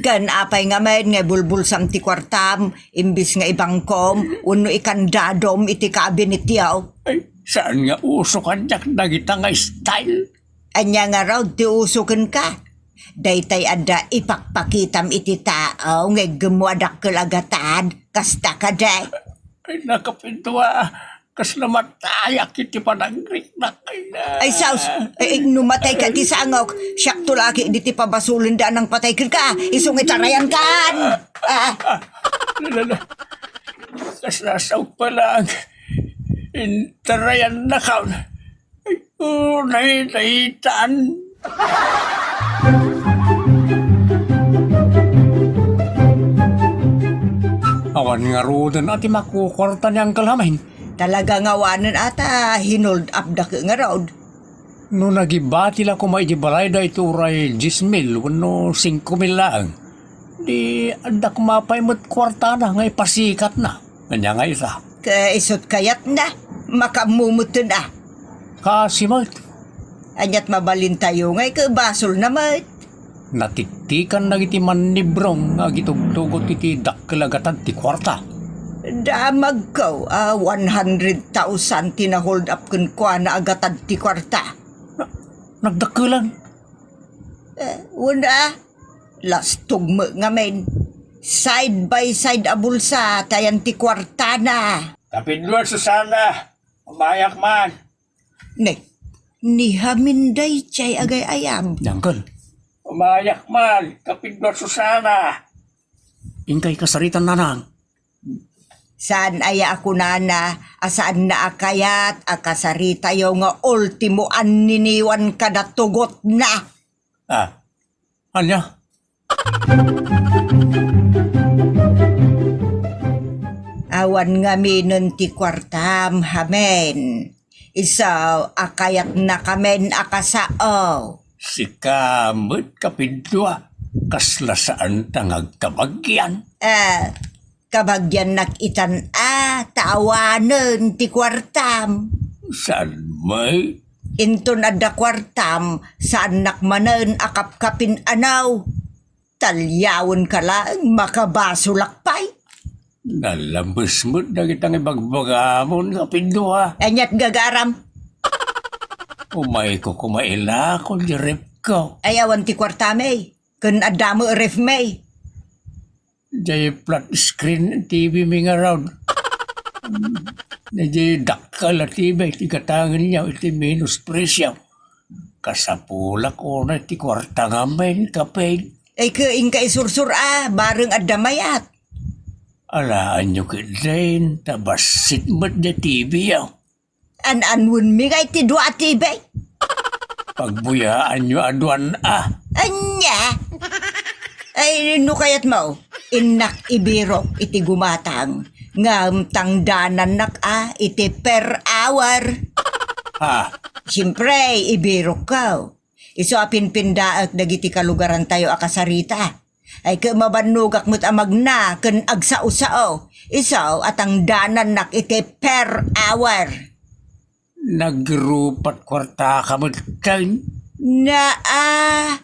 Ken apay nga met nga ibulbulsam ti kuartam, imbis nga ibangkom, wenno ikandadom iti kabinetyo? Ay, saan nga uso kaniak dagita nga style? Ania ngarud ti uso kenka? Daytay adda ipakpakitam iti tao nga iggemmo a dakkel a gatad, kasta kadi? Ay, nakapindua, kasla matayak iti panagriknak. Ay, na. Ay, sus! Ay, no matay ka iti sangok, siakto la ketdi ti pabasolenda a nangpatay kenka, isu nga itarayankan! Ah! Ah, la, la, la. Kasla saok pay laeng, intarayannak. Ay, unay daytan. Awan ngaruden a ti makukuarta ni Uncle Hamin. Talaga nga awanen a ta hinold up da ket ngarud. No nagibati la koma iti balayda iti uray dies mil wenno singko mil laeng, di adda koma pay met kuartana nga ipasikatna. Ania nga ita? Ket isut kayatna, makaammo metten a. Kaasi met. Aniat mabalintayo nga ket basolna met. Natiktikan dagiti mannibrong nga agitugtugot iti dakkel a gatad ti kuarta. Damagko a one hundred thousand ti na-hold up kenkuana a gatad ti kuarta. Na-, nagdakkelan? Eh, wen a. Lastog met ngamin. Side by side a bulsa, ta ayan ti kuartana. Kapindua, Susana, umayak man. Ne, ni Hamin daydiay agay-ayam. Uncle. Umayak man, kapindua, Susana. Inkay kasaritan, nanang. Saan aya a kunana a saanna a kayat a kasaritayo nga ultimo anniniwan kada tugotna? Ah, ania? Awan ngaminen ti kuartam, Hamin. Isu a kayatnakamin a kasao. Sika met, kapindua, kasla saanta nga agkabagian. Ah, kabagiannak itan a, ta awanen ti kuartam. Saan met? Inton adda kuartam, saannak manen a kapkapin-anaw. Talyawenka laeng, makabasolak pay. Nalames met dagita nga ibagbagamon, kapindua. Aniat gagaram? Umayko koma ilako diay refko. Ay, awan ti kuartami. Ken adda met refmi. Diay flat screen T V mi ngarud. Diay dakkel a T V ti gatangenyo iti minus presyo. Kasapulak unay ti kuarta ngamin, kapin. Ay, ket inka isursur a, bareng adda mayat. Alaanyo ketdin, ta bassit met diay T V yo. An-anwenmi ngay ti dua a T V? Pagbuyaanyo a duan a. Ania? Ay, no kayatmo, innak ibirok iti gumatang, ngem tangdanannak a iti per hour. Ha? Siempre, ibirokko. Isu a pinpindaek dagiti kalugarantayo a kasarita. Ay, ket mabannogak met a magna ken agsao-sao. Isu a tangdanannak iti per hour. Nagrupat kuartaka metten? Naa,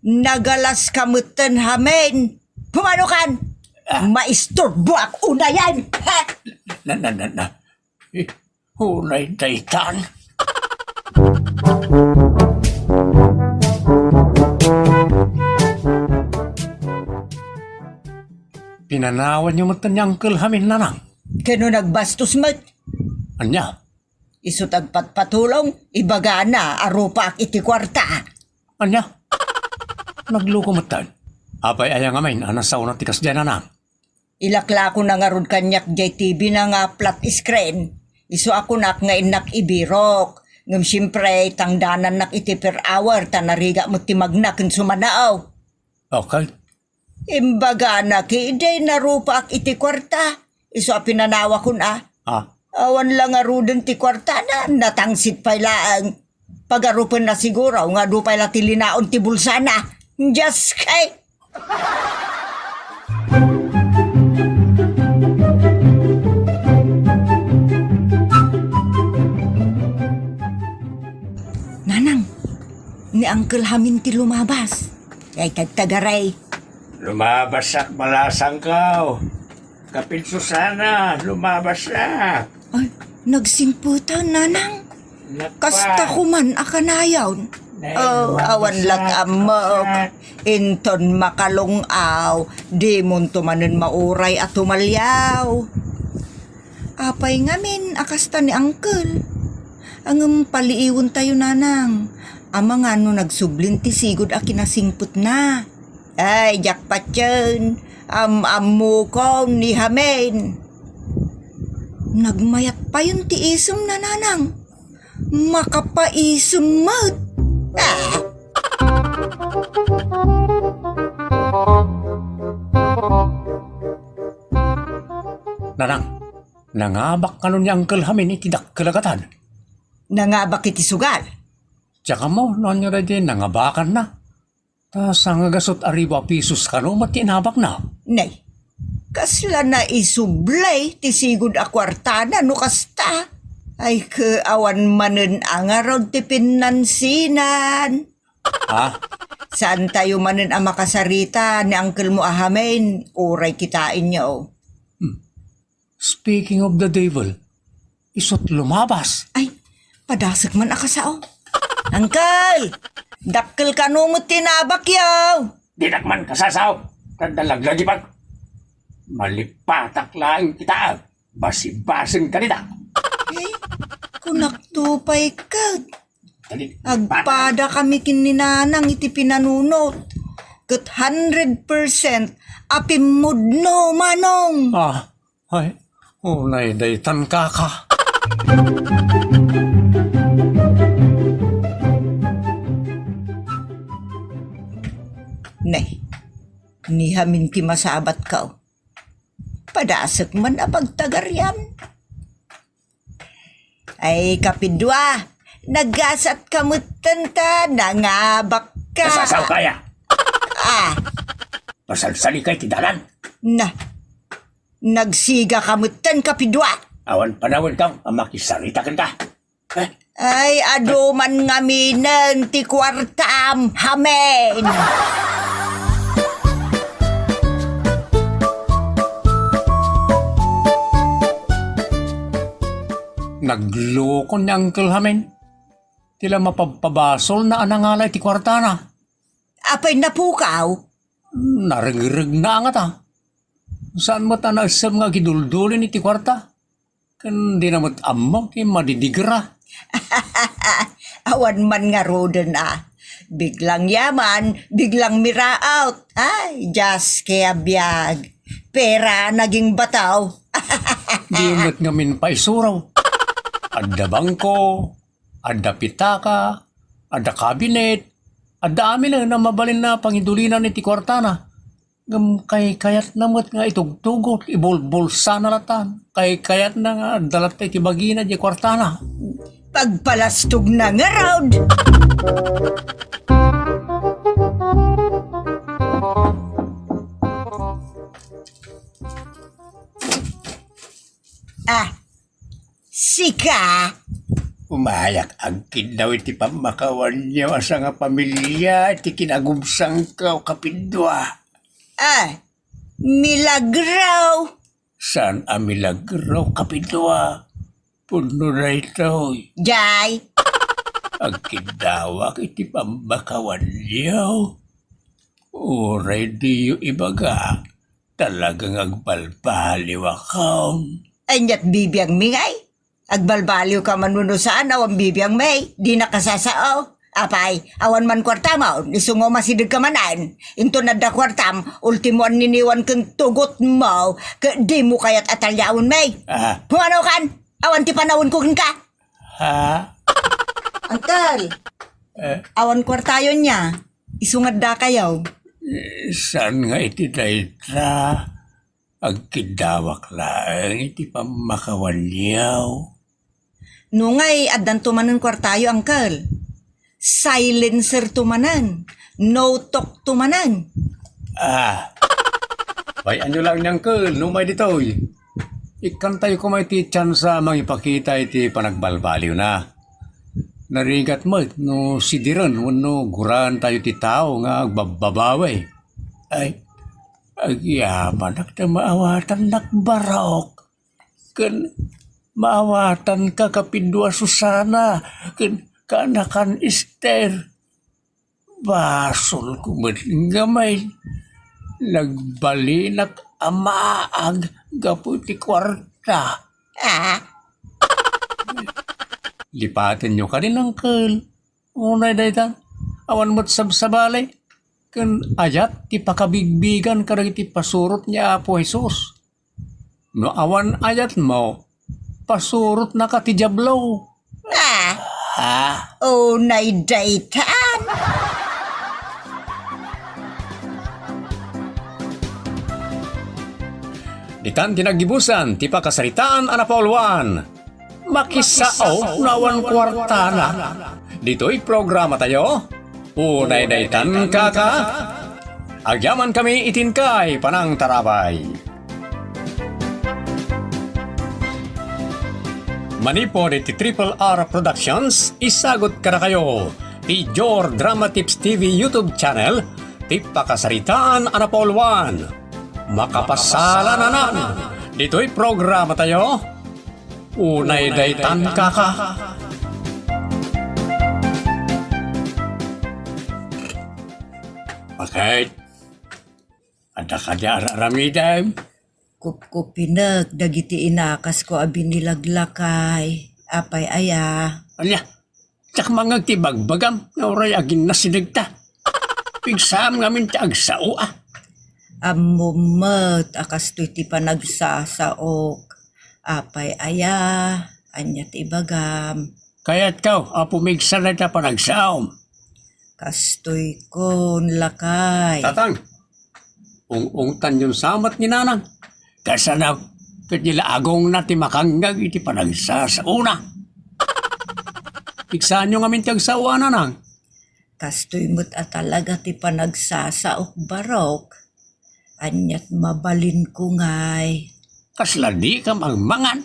nagalaska metten, Hamin. Pumanokan! Ah. Maisturboak unayen! Ha? Na, na, na, na. Eh, unay daytan. Pinanawanyo metten ni Uncle Hamin, nanang. Ken no nagbastos met? Ania? Isu ti agpatpatulong, ibagana a rupaak iti kuarta. Ania? Nagloko metten. Apay aya ngamin a nasaona ti kasdiay, nanang? Ilaklakona ngarud kaniak diay T V na nga flat screen. Isu a kunak nga innak ibirok. Ngem siempre, tangdanannak iti per hour, ta narigat met ti magna ken sumanaw. Okay. Imbagana, ki, idi narupaak iti kuarta, isu a pinanawakon a. Ah. Awan la ngaruden ti kuartana, natangsit pay laeng. Pagarupenna siguro nga adu pay la ti linaon ti bulsana. Just kay. Nanang, ni Uncle Hamin ti lumabas. Ay, tagtagaray. Lumabasak, malasangkaw. Kapin Susana, lumabas na. Ay, nagsingpetan, Nanang. Nagpa- Kasta ko man a kanayon. Nay, oh, lumabas awan na. Lat ammok. Inton makalung-aw, dimonto manen mauray a tumaliaw. Apay ngamin a kasta ni Uncle? Ngem paliiwentayo, Nanang. Amangan no nagsublin ti sigud a kinasingpetna. Ay, diak patien. Am-ammokon ni Hamin. Nagmayat payen ti isemna, Nanang. Makapaisem met. Ah. Nanang, nangabak kano ni Uncle Hamin iti dakkel a gatad? Nangabak iti sugal. Diak ammo no ania daydi nangabakanna. Ta sangagasut a ribu a pisos kano met ti inabakna. Nay, kasla naisubli ti sigud a kuartana no kasta. Ay, ke, awan manen a ngarud ti pinnansinan. Ha? Saantayo manen a makasarita ni Uncle mo a Hamin, uray kitaenyo. Hmm. Speaking of the devil, isut lumabas. Ay, padasek man a kasao. Uncle! Dakkel kano met ti inabakyo! Dinak man kasasao, ta dalaglagipak. Malipatak laeng kitaem, basibaseng kanita. Eh, kunakto pay ket. Dali, agpada kami ken ni Nanang iti pinanunot. Ket hundred percent a pimmudno, Manong. Ah, ay, unay daytan, kaka. Ne, ni Hamin ti masabatko. Padasek man a pagtagariam. Ay, kapidua, nagasatka metten ta nangabakka. Nasasaw kaya? Ah. Pasalsali kay ti dalan. Na, nagsigaka metten, kapidua. Awan panawen ka a makisarita kenka. Eh? Ay, adu man ngaminen ti kuartam, Hamin. Nagloko ni Uncle Hamin. Ti la mapabpabasolna a nangala iti kuartana. Apay napukaw? Naregregna a ngata. Saan met a naessem nga agiduldulin iti kuarta? Ken dina met ammo ti madidigra. Awan man ngaruden a. Biglang yaman, biglang miraot. Ay, Dios, kaya biag. Pera naging bataw. Di met ngamin paisuro. Adda bangko, adda pitaka, adda kabinet, adda amin a mabalin a pangidulinan iti kuartana. Ngem kaykayatna met nga itugtugot, ibulbulsana latan. Kaykayatna nga adda latta iti bagina diay kuartana. Pagpalastogna ngarud. Ah, sika? Umayak agkiddaw iti pammakawanyo a sangapamilia iti kinagubsangko, kapidua. Ah, milagro. Saan a milagro, kapidua? Pudno daytoy. Jay. Agkiddawak iti pammakawanyo. Uray diyo ibaga, talagang agbalbaliwakon. Ania't bibiangmi ngay? Agbalbaliwka man wenno saan, awan bibiangmi, dina kasasao. Apay, awan man kuartam, isu nga umasidegka manen. Inton adda kuartam, ultimo a niniwan ken tugotmo, ket dimo kayat a taliawenmi. Ah. Pumanaw kan? Awan ti panawenko kenka. Ha? Uncle, eh? Awan kuartayo nia. Isu nga addakayo. Eh, saan nga iti dayta? Agkiddawak laeng iti pammakawaniaw. No ngay, addanto manen kuartayo, Uncle. Silencer to manen. No talk to manen. Ah. Bay-anyo laeng ni Uncle, no umay ditoy. Ikkantayo koma iti tiansa a mangipakita iti panagbalbaliwna. Narigat met no sidiren wenno guraentayo ti tao nga agbabbabawi. Ay, agyaman ta maawatannak, Barok. Ken maawatanka, Kapidua Susana, ken kaanakan Ester. Basolko met ngamay. Nagbalinak a maag gapu ti kuarta. Ah? Lipatenyo kadi, Uncle. Unay dayta, awan met sabsabali. Ken ayat ti pakabigbigan kadagiti pasurot ni Apo Jesus. No awan ayatmo, pasurotnaka ti Diablo. Ah. Ah. Unay daytan. Ditan ti naggibusan ti pakasaritaan a napauluan. Makisao no awan kuartana. Ditoy programatayo, Unay Daytan Kaka. Agyamankami iti inkay panangtarabay. Manipud iti Triple R Productions, isagut kadakayo ti Jor Drama Tips T V YouTube channel ti pakasaritaan a napauluan. Makapasalananan ditoy programatayo, Unay Daytan Kaka. Bakit? Adda kadi ar-aramidem? Kupkupinek dagiti inakasko a binilag, lakay. Apay aya? Ania, diak mangngeg ti ibagbagam nga uray aginnasidegta. Pigsaam ngamin ti agsao, a. Ammom met a kastoy ti panagsasaok. Apay aya? Ania ti ibagam? Kayatko a pumigsa dayta panagsaom. Kastoykon, lakay. Tatang, ung-ungtanyon sa met ni Nanang. Kasano ket ilaagongna ti makangngeg iti panagsasaona? Pigsaanyo ngamin ti agsao, a Nanang. Kastoy met a talaga ti panagsasaok, Barok. Aniat mabalinko ngay? Kasla dikam agmangan?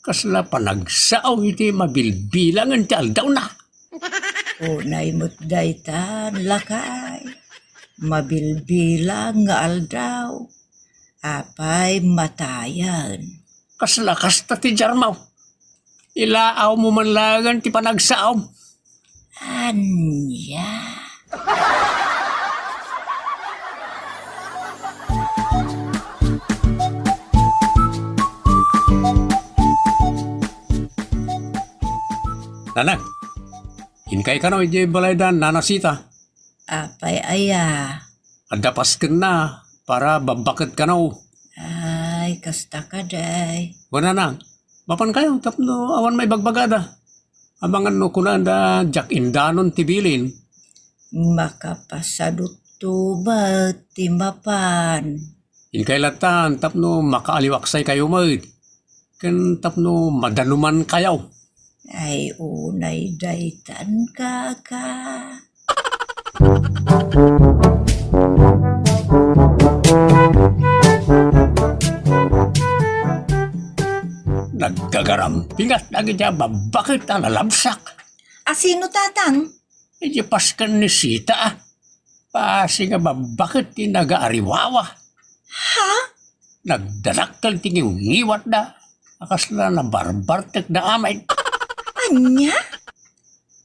Kasla panagsao iti mabilbilangen ti aldawna? Unay met daytan, lakay. Mabilbilang nga aldaw. Apay matayen? Kasla kasta ti diarmo? Ilaawmo man laengen ti panagsaom. Ania? Nanang, inkay kano idiay balay da Nana Sita? Apay aya? Adda paskenna para babbaket kano. Ay, kasta kadi. Wen, Nanang, mapankayo tapno awan maibagbagada. Amangan no kunada diak indanon ti bilin. Makapasadutto met ti mapan. Inkay lattan tapno makaaliwaksaykayo met, ken tapno madanumankayo. Ay, unay daytan, kaka. Nagkagarampingat dagiti a babbaket a nalabsak. A sino, Tatang? Idiay pasken ni Sita, a. Basi nga babbaket ti nagaariwawa. Ha? Nagdadakkel ti ngiwngiwatda a kasla nabarbartekda amin. Ania?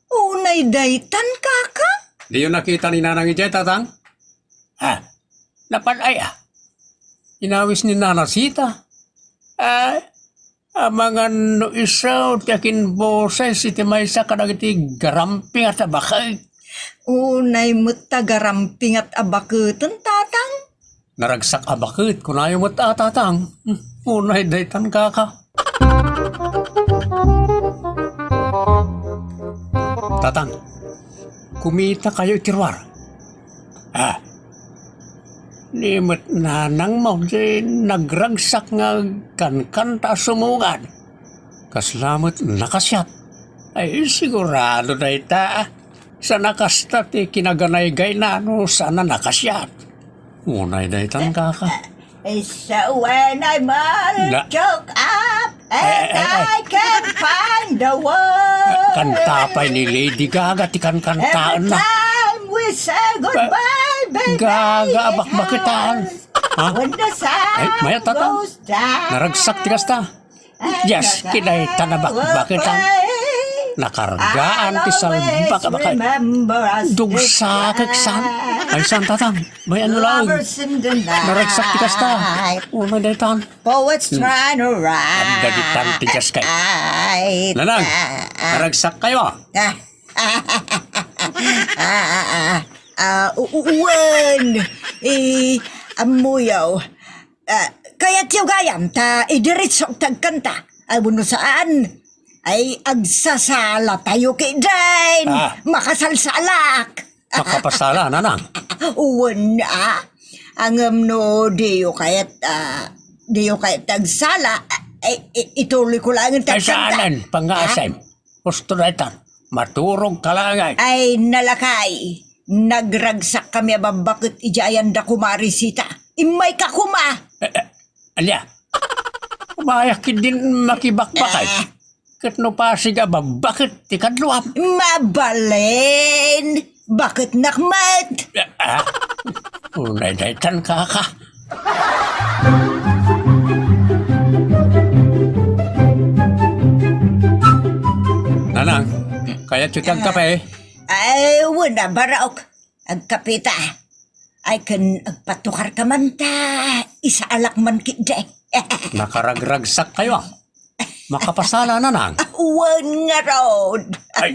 Unay daytan, kaka? Diyo nakita ni Nanang idiay, Tatang? Ha? Napan aya? Inawis ni Nana Sita. Ah, amangan no isu ti akinboses iti maysa kadagiti garampingat a baket. Unay met ta garampingat a baketen, Tatang. Naragsak a baket, kunayo met a, Tatang. Hmm, unay daytan, kaka. Tatang, kumitakayo iti ruar. Ah, ni met nanangmo ti nagragsak nga agkankanta a sumugad. Kasla met nakasiat. Ay, sigurado dayta, ah. Saan a kasta ti kinaganaygayna no saan a nakasiat. Unay daytan, kaka. Is when I'm all Na- choked up and Eh, eh, eh. I can't find the word. Kanta pay ni Lady Gaga ti kankantaenna. Every time we say goodbye, baby, Gaga, it bakbakitan. Hurts. Ha? When the sun Ay, mayat, Tatang. Goes down. Naragsak ti kasta. Yes, kinayta na bakbakitan. Nakargaan ti salbak a bakay. Dugsakek san. Ay, san, Tatang? May ano lang. Naragsak ti kasta. Unay daytan. Poets trying to write. Adda ditan ti jas kay. Nanang, naragsak kayo. Ah, ah, ah, ah, ah, ah, u-, u-, uwan. Eh, ammoyo. Ah, kayatyo gayam ta idiretso ti agkanta. Ay, wenno saan? Ay, agsasala tayo ketdin. Ah. Makasalsalak. Makapasala, nanang. Wen, ah. Ngem no diyo kayat, ah, diyo kayat agsala, ay, i-, ituloy ko laeng ti agkanta. Ay, saanen, pangngaasem. Ah? Husto daytan, maturog ka laeng. Ay, nalakay, nagragsak kami a babbaket idiay ayan da Kumare Sita. Immayka koma. Eh, eh, ania? Umayak ketdin makibakbakay. Ah. Ket no Pasig a babbaket ti kaduam. Mabalin! Baketnak met! Ah, unay daytan, kaka. Nanang, kayatyo ti agkape? Ay, wen a, Barok. Agkapeta. Ay, ken agpatukarka man ta isaalak man ketdi. Nakaragragsak kayo, ah. Makapasala, nanang. Wen ngarud. Ay,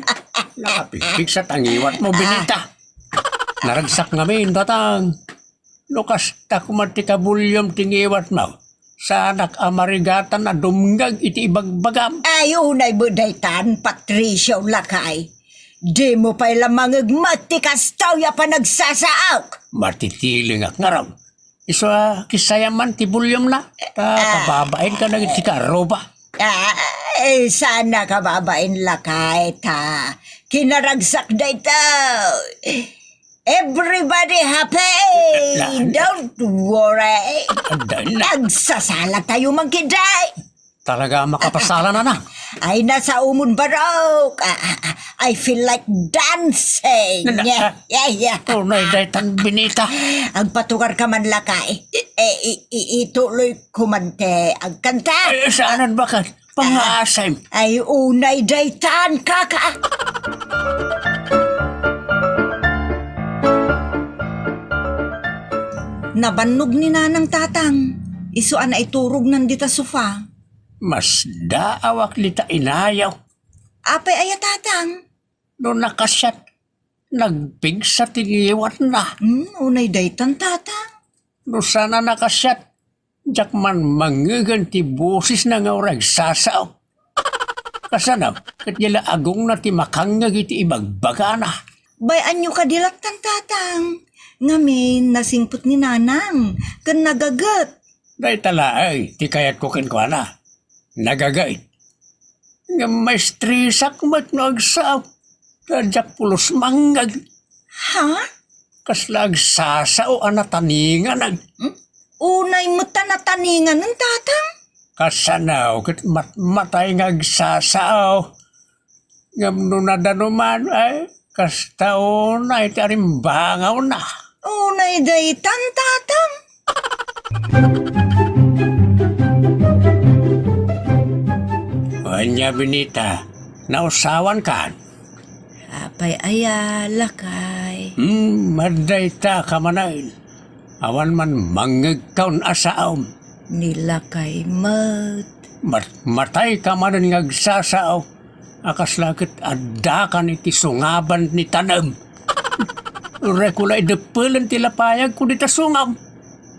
nakapigpigsa ti ngiwatmo, Benita. Naragsak ngamin, Tatang. No kasta koma ti kabulyom ti ngiwatmo, saanak a marigatan a dumngeg iti ibagbagam. Ay, unay met daytan, Patricio, lakay. Dimo pay la mangngegmat ti kastoy a panagsasaok. Matitilingak ngarud. Isu a kisayam man ti bulyomna. Ta, ah, kababainka dagiti kaarruba. Ah, eh, saan a kababain, lakay, ta kinaragsak daytoy. Everybody happy! La-, la- Don't worry. Adda na. Agsasala tayo man ketdi. Talaga makapasala, nanang. Ay, nasaomon, Barok. Ah, ah, ah, I feel like dancing. Na, na, Yeah, ah. yeah, yeah. Unay daytan, Benita. Agpatukarka man, lakay. Eh, i-, i-, ituloy ko man ti agkanta. Eh, saanen, baket? Pangngaasem. Ay, unay daytan, kaka. Nabannog ni Nanang, Tatang. Isu a naiturognan dita sofa. Masdaawak dita inayo. Apay aya, Tatang? No nakasiat, nagpigsa ti ngiwatna. Hmm, unay daytan, Tatang. No saan a nakasiat, diak man mangngegen ti bosesna nga uray agsasao. Kasano, ket diay la agongna ti makangngeg iti ibagbagana. Bay-anyo kadi lattan, Tatang. Ngamin, nasingpet ni Nanang, ken nagaget. Dayta laeng ti kayatko kenkuana. Nagagait. Ngem maestresak met no agsao. Ta diak pulos mangngeg. Ha? Kasla agsasao a nataninganen. Hmm? Unay met ta nataninganen, Tatang? Kasano ket matmatay nga agsasao. Ngem no nadanuman, ay, kasta unay ti arimbangawna. Unay daytan, Tatang. Ania, Benita, nausawankan? Apay aya, lakay? Hmm, madayta ka manen. Awan man mangngegkaon a saom. Ni lakay met. Mat-, matay ka manen nga agsasao. A kasla ket addakan iti sungaban ni tanem. Uray ko la ideppelen ti lapayagko dita sungab.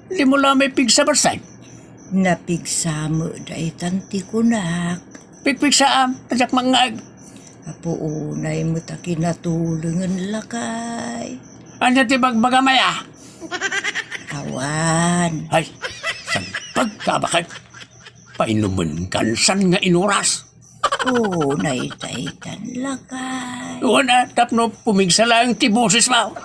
Dimo la mapigsa, Barsay? Napigsa met daytan ti kunak. Pigpigsaam, ta diak mangngeg. Apo, unay met a kinatulengen, lakay. Ania ti bagbagam aya? Awan. Ay, sagbagka, bakit? Painumenkan san nga inuras. Unay daytan, lakay. Wen a, tapno pumigsa laeng ti bosesmo.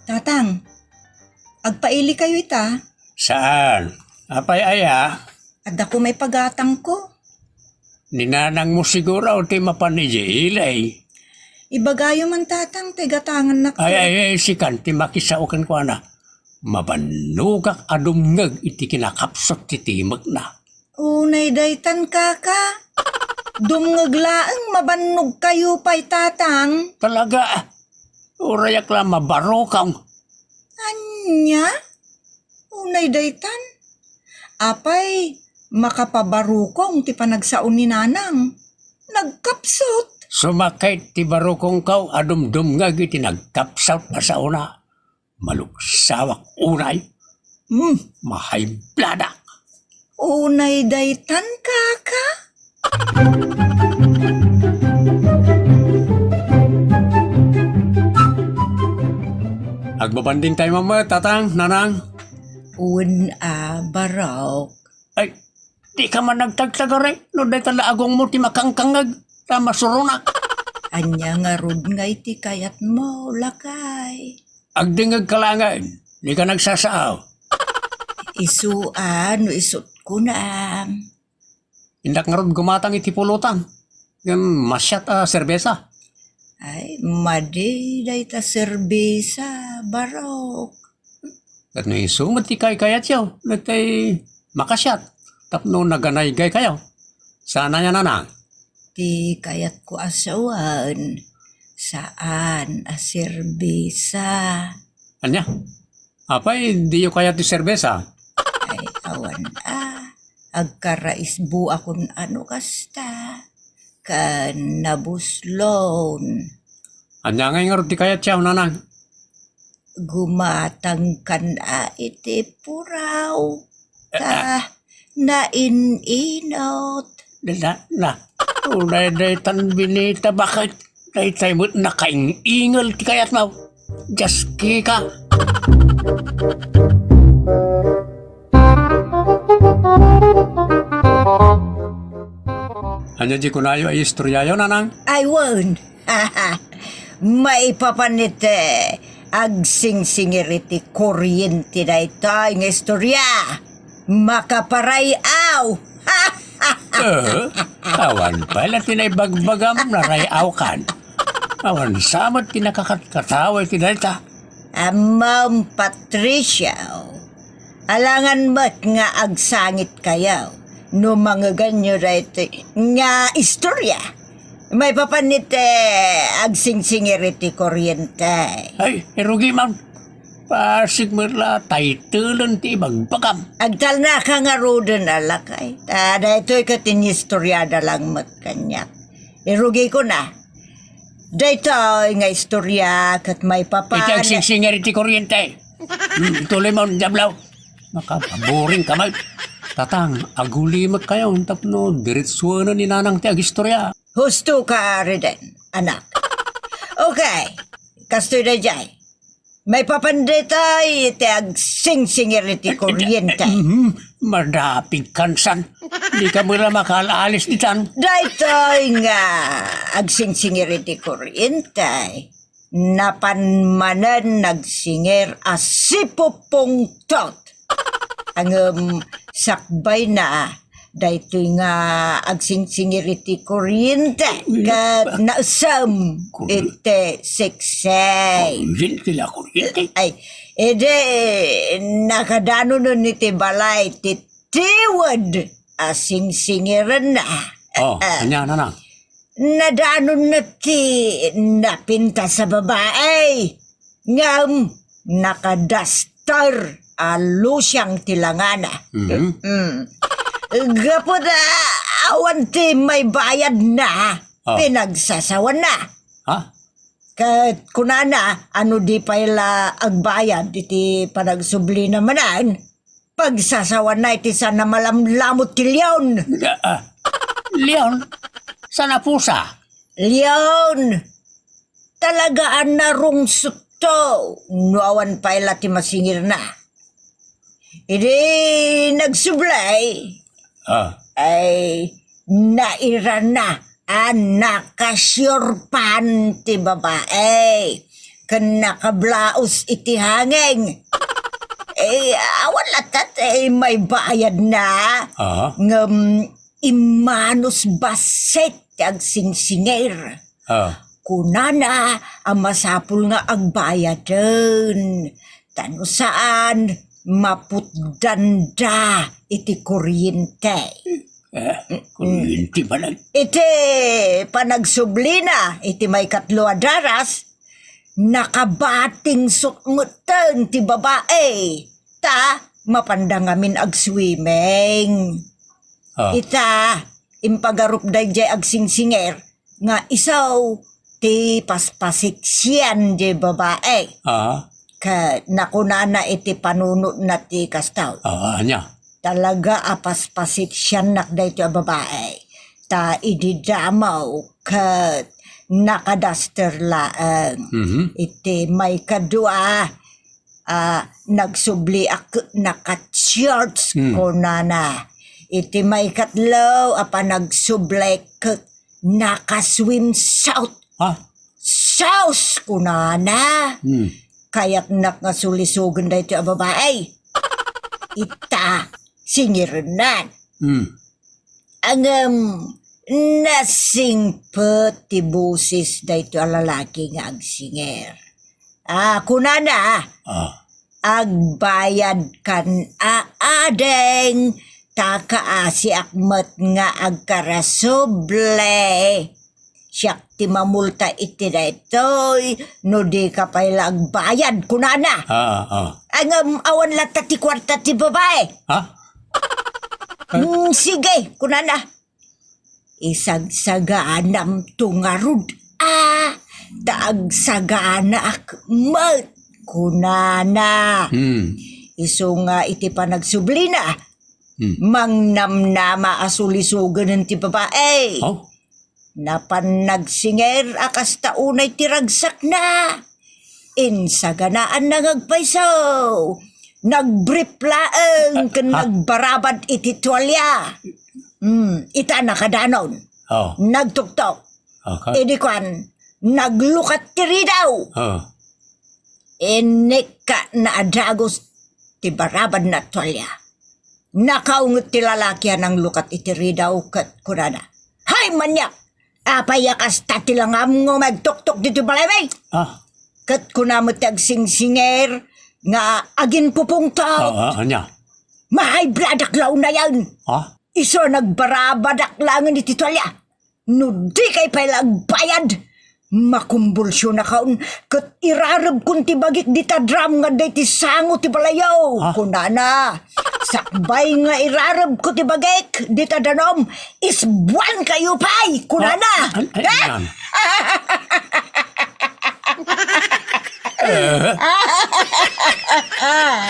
Tatang, agpailikayo ita? Saan? Apay aya? Adda ko maipagatangko. Ni nanangmo siguro ti mapan idiay ili. Ibagayo man, Tatang, ti gatangannak. Ay, ay, ay, sikan ti makisao kenkuana. Mabannogak a dumngeg iti kinakapsut ti timekna. Unay daytan, kaka. Dumngeg laeng, mabannogkayo pay, Tatang. Talaga? Urayak la mabarukong. Ania? Unay daytan? Apay, makapabarukong ti panagsao ni nanang. Nagkapsut. Sumakit ti barukongko a dumdumngeg iti nagkapsut a saona. Malugsawak unay. Hmm, mahaybladak. Unay daytan, kaka? Agbabanding tayo, Mama, Tatang, Nanang. Wen a, barok. Ay, di ka man nagtagtagari, no dayta la agongmo ti makangkangngeg, ta masuronak. Ania ngarud ngay ti kayatmo, lakay? Agdingngeg ka laengen, di ka nagsasao. Isu a, no isut' kunam. Innak ngarud gumatang iti pulutan. Ngem masiat a serbesa. Ay, madi dayta serbesa, barok. Ket no isu met ti kaykayatyo, daytoy makasiat tapno naganaygaykayo. Saan aya, Nanang? Ti kayatko a sawen, saan a serbesa. Ania? Apay, diyo kayat ti serbesa? Ay, awan a. Agkaraisbo a kun ano kasta. Ken nabuslon. Ania ngay ngarud ti kayatyo, Nanang? Gumatangkan a iti puraw. Eh, ah. Ta nain-inot. Na, na, unay daytan binita, bakit? Daytay met nakaing-ingel ti kayatmo. Dios, kika. Ania di kunayo a istoryayo, Nanang? Ay, wen. Maipapan iti agsingsingir iti kuryente daytoy nga istorya. Makaparay-aw. Eh, awan pay la ti naibagbagam, naray-awkan. Awan sa met ti nakakatkatawa iti dayta. Ammom, Patricio, alangan met nga agsangitkayo no mangeganyo daytoy nga istorya. Maipapan iti agsingsingir iti kuryente. Ay, irugi man. Pasig met la taytelen ti ibagbagam. Agtalnaka ngaruden a lakay. Ta daytoy ket inistoriada lang met kaniak. Irugikon a. Daytoy nga istorya ket maipapan. Iti agsingsingir iti kuryente. Hmm, ituloy mo, Diablo. Makapaboring ka met. Tatang, agulimekkayo tapno diretsuanen ni Nanang ti agistorya. Husto ka, Reden, anak. Okay, kastoy daydiay. Maipapan daytoy iti agsingsingir iti kuryente. Mhm, madapig kansan. Di ka met la makaalis ditan. Daytoy nga agsingsingir iti kuryente, napan manen nagsingir a sipupungtot. Ngem sakbayna, daytoy nga agsingsingir iti kuryente ket naesem iti siksing. Kuryente la, kuryente? Ay, idi nakadanonen iti balay ti tiwed a singsingirenna. Oh, ania, Nanang? Nadanonna ti napintas a babai. Ngem nakadaster a lusiang ti langana. Mhm. Mm. Gapu ta awan ti maibayadna, ah, pinagsasawanna. Ha? Ket kunana, ano di pay la agbayad iti panagsublina manen, pagsasawanna iti saan a malamlamut ti leon. Ah, ah. Leon? Saan a pusa? Leon! Talaga a narungsotto no awan pay la ti masingirna. Idi nagsublay, Ah. ay nairana a nakasiorpan ti babae ken nakablaos iti hangin. Eh, awan latta ti maibayadna. Aha. Ngem immanos bassit ti agsingsingir. Ah. Kunana a masapul nga agbayaden, ta no saan, maputdanda iti kuryente. Eh, kuryente manen. Iti panagsublina iti maikatlo a daras, nakabatingsot metten ti babae, ta mapanda ngamin agswimming. Ah. Ita, impagarup daydiay agsingsingir nga isu ti paspasiksian diay babae. Ah. Ket nakunana iti panunotna ti kasta. Ah, ania? Talaga a paspasiksiannak daytoy a babae. Ta idi damo ket nakadaster laeng. Mhm. Iti maikadua, ah, nagsubliak ket naka-shorts, Hmm. kunana. Iti maikatlo a panagsublay ket naka-swimsuit. Ha? Sus! Kunana. Hmm. Kayatnak nga sulisogen daytoy a babae. Ita, singirennan. Hmm. Ngem, nasingpet ti bosis daytoy a lalaki nga agsingir. Ah, kunana, Ah. "Agbayadkan a ading, ta kaasiak met nga agkarasubli. Siak ti mamulta iti daytoy, no dika pay la agbayad," kunana. Ah, ah. Ngem, awan latta ti kuarta ti babae. Ha? Mm, sige, kunana. "Isagsaganamto ngarud, a, ta agsaganaak met," kunana. Hmm. Isu nga iti panagsublina, Hmm. mangnamnama a sulisogenen ti babae. Oh. Napan nagsingir a kasta unay ti ragsakna. Insaganaanna nga agpayso. Nagbrief laeng ken Ah. nagbarabad iti tualia. Hmm, ita nakadanon. Oh. Nagtuktok. Okay. Idi kuan, naglukat ti ridaw. Oh. Inikka na a dagus ti barabadna a tualia. Nakaunget ti lalaki a nanglukat iti ridaw ket kunana, "Hay, maniak! Apay a kasta ti langam nga agtuktok ditoy balaymi?" Ah. Ket kuna met ti agsingsingir nga aginpupungtot, Ah, ah, ania? "Mahaybladak la unayen! Ah? Isu a nagbarabadak laengen iti tualia. No dikay pay la agbayad, makumbulsionakon ket irarebkon ti bagik dita drum nga adda iti sango ti balayo," Ah. kunana. "Sakbay nga irarebko ti bagik dita danum, isbuankayo pay," kunana. Ah, an-, an-, Ah! an-, Eh?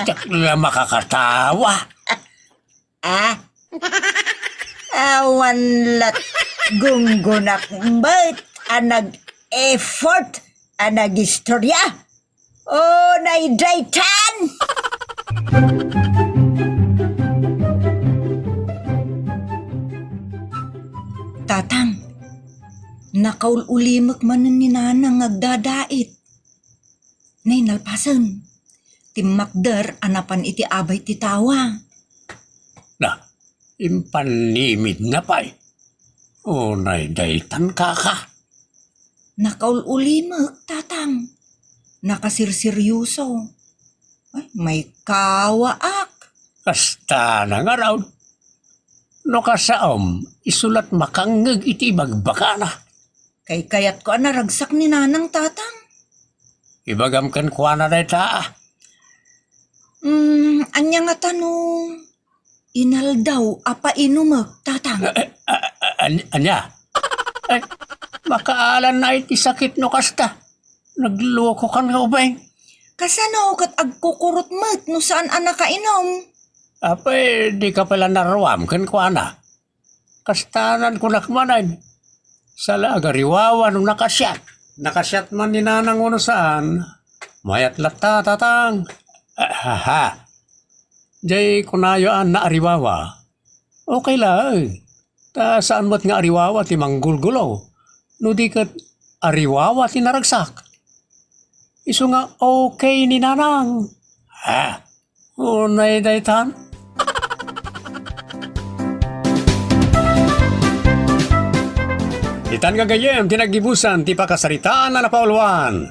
Diak la makakatawa. Ah? Awan lat gunggunak met a nag-effort a nagistorya. O, naydaytan! Tatang, nakaul-ulimek manen ni Nanang nga agdadait. Nay nalpasen, timmakder a napan iti abay ti tawa. Na, impannimidna pay. Unay daytan, kaka. Nakaul-ulimek, tatang. Nakasirseryoso. Ay, maikawaak. Kasta na ngarud. No kasaom, isu lat makangngeg iti ibagbagana. Kaykayatko a naragsak ni Nanang, tatang. Ibagam kenkuana dayta. Mm, ania ngata no inaldaw a painumek, tatang? Eh, eh, a-, a-, an-, ania? Eh, makaalanna iti sakit no kasta. Naglokokan nga ubing. Kasano ket agkukurot met no saan a nakainom? Apay, di ka pala naruam kenkuana. Kastanan kunak manen. Sala agariwawa no nakasiat. Nakasiat man ni Nanang wenno saan, mayat latta, Tatang. Ahaha. Jay kunayo a naariwawa. Okay laeng. Ta saan met nga ariwawa ti manggulgulo, no di ket ariwawa ti naragsak. Isu nga okay ni Nanang. Ha? Unay daytan? Ditan gagayyem ti naggibusan ti pakasaritaan a napauluan.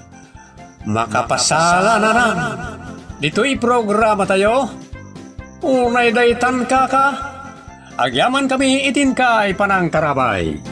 Makapasala, Nanang. Ditoy programatayo, Unay daytan, Kaka. Agyaman kami iti inkay panangtarabay.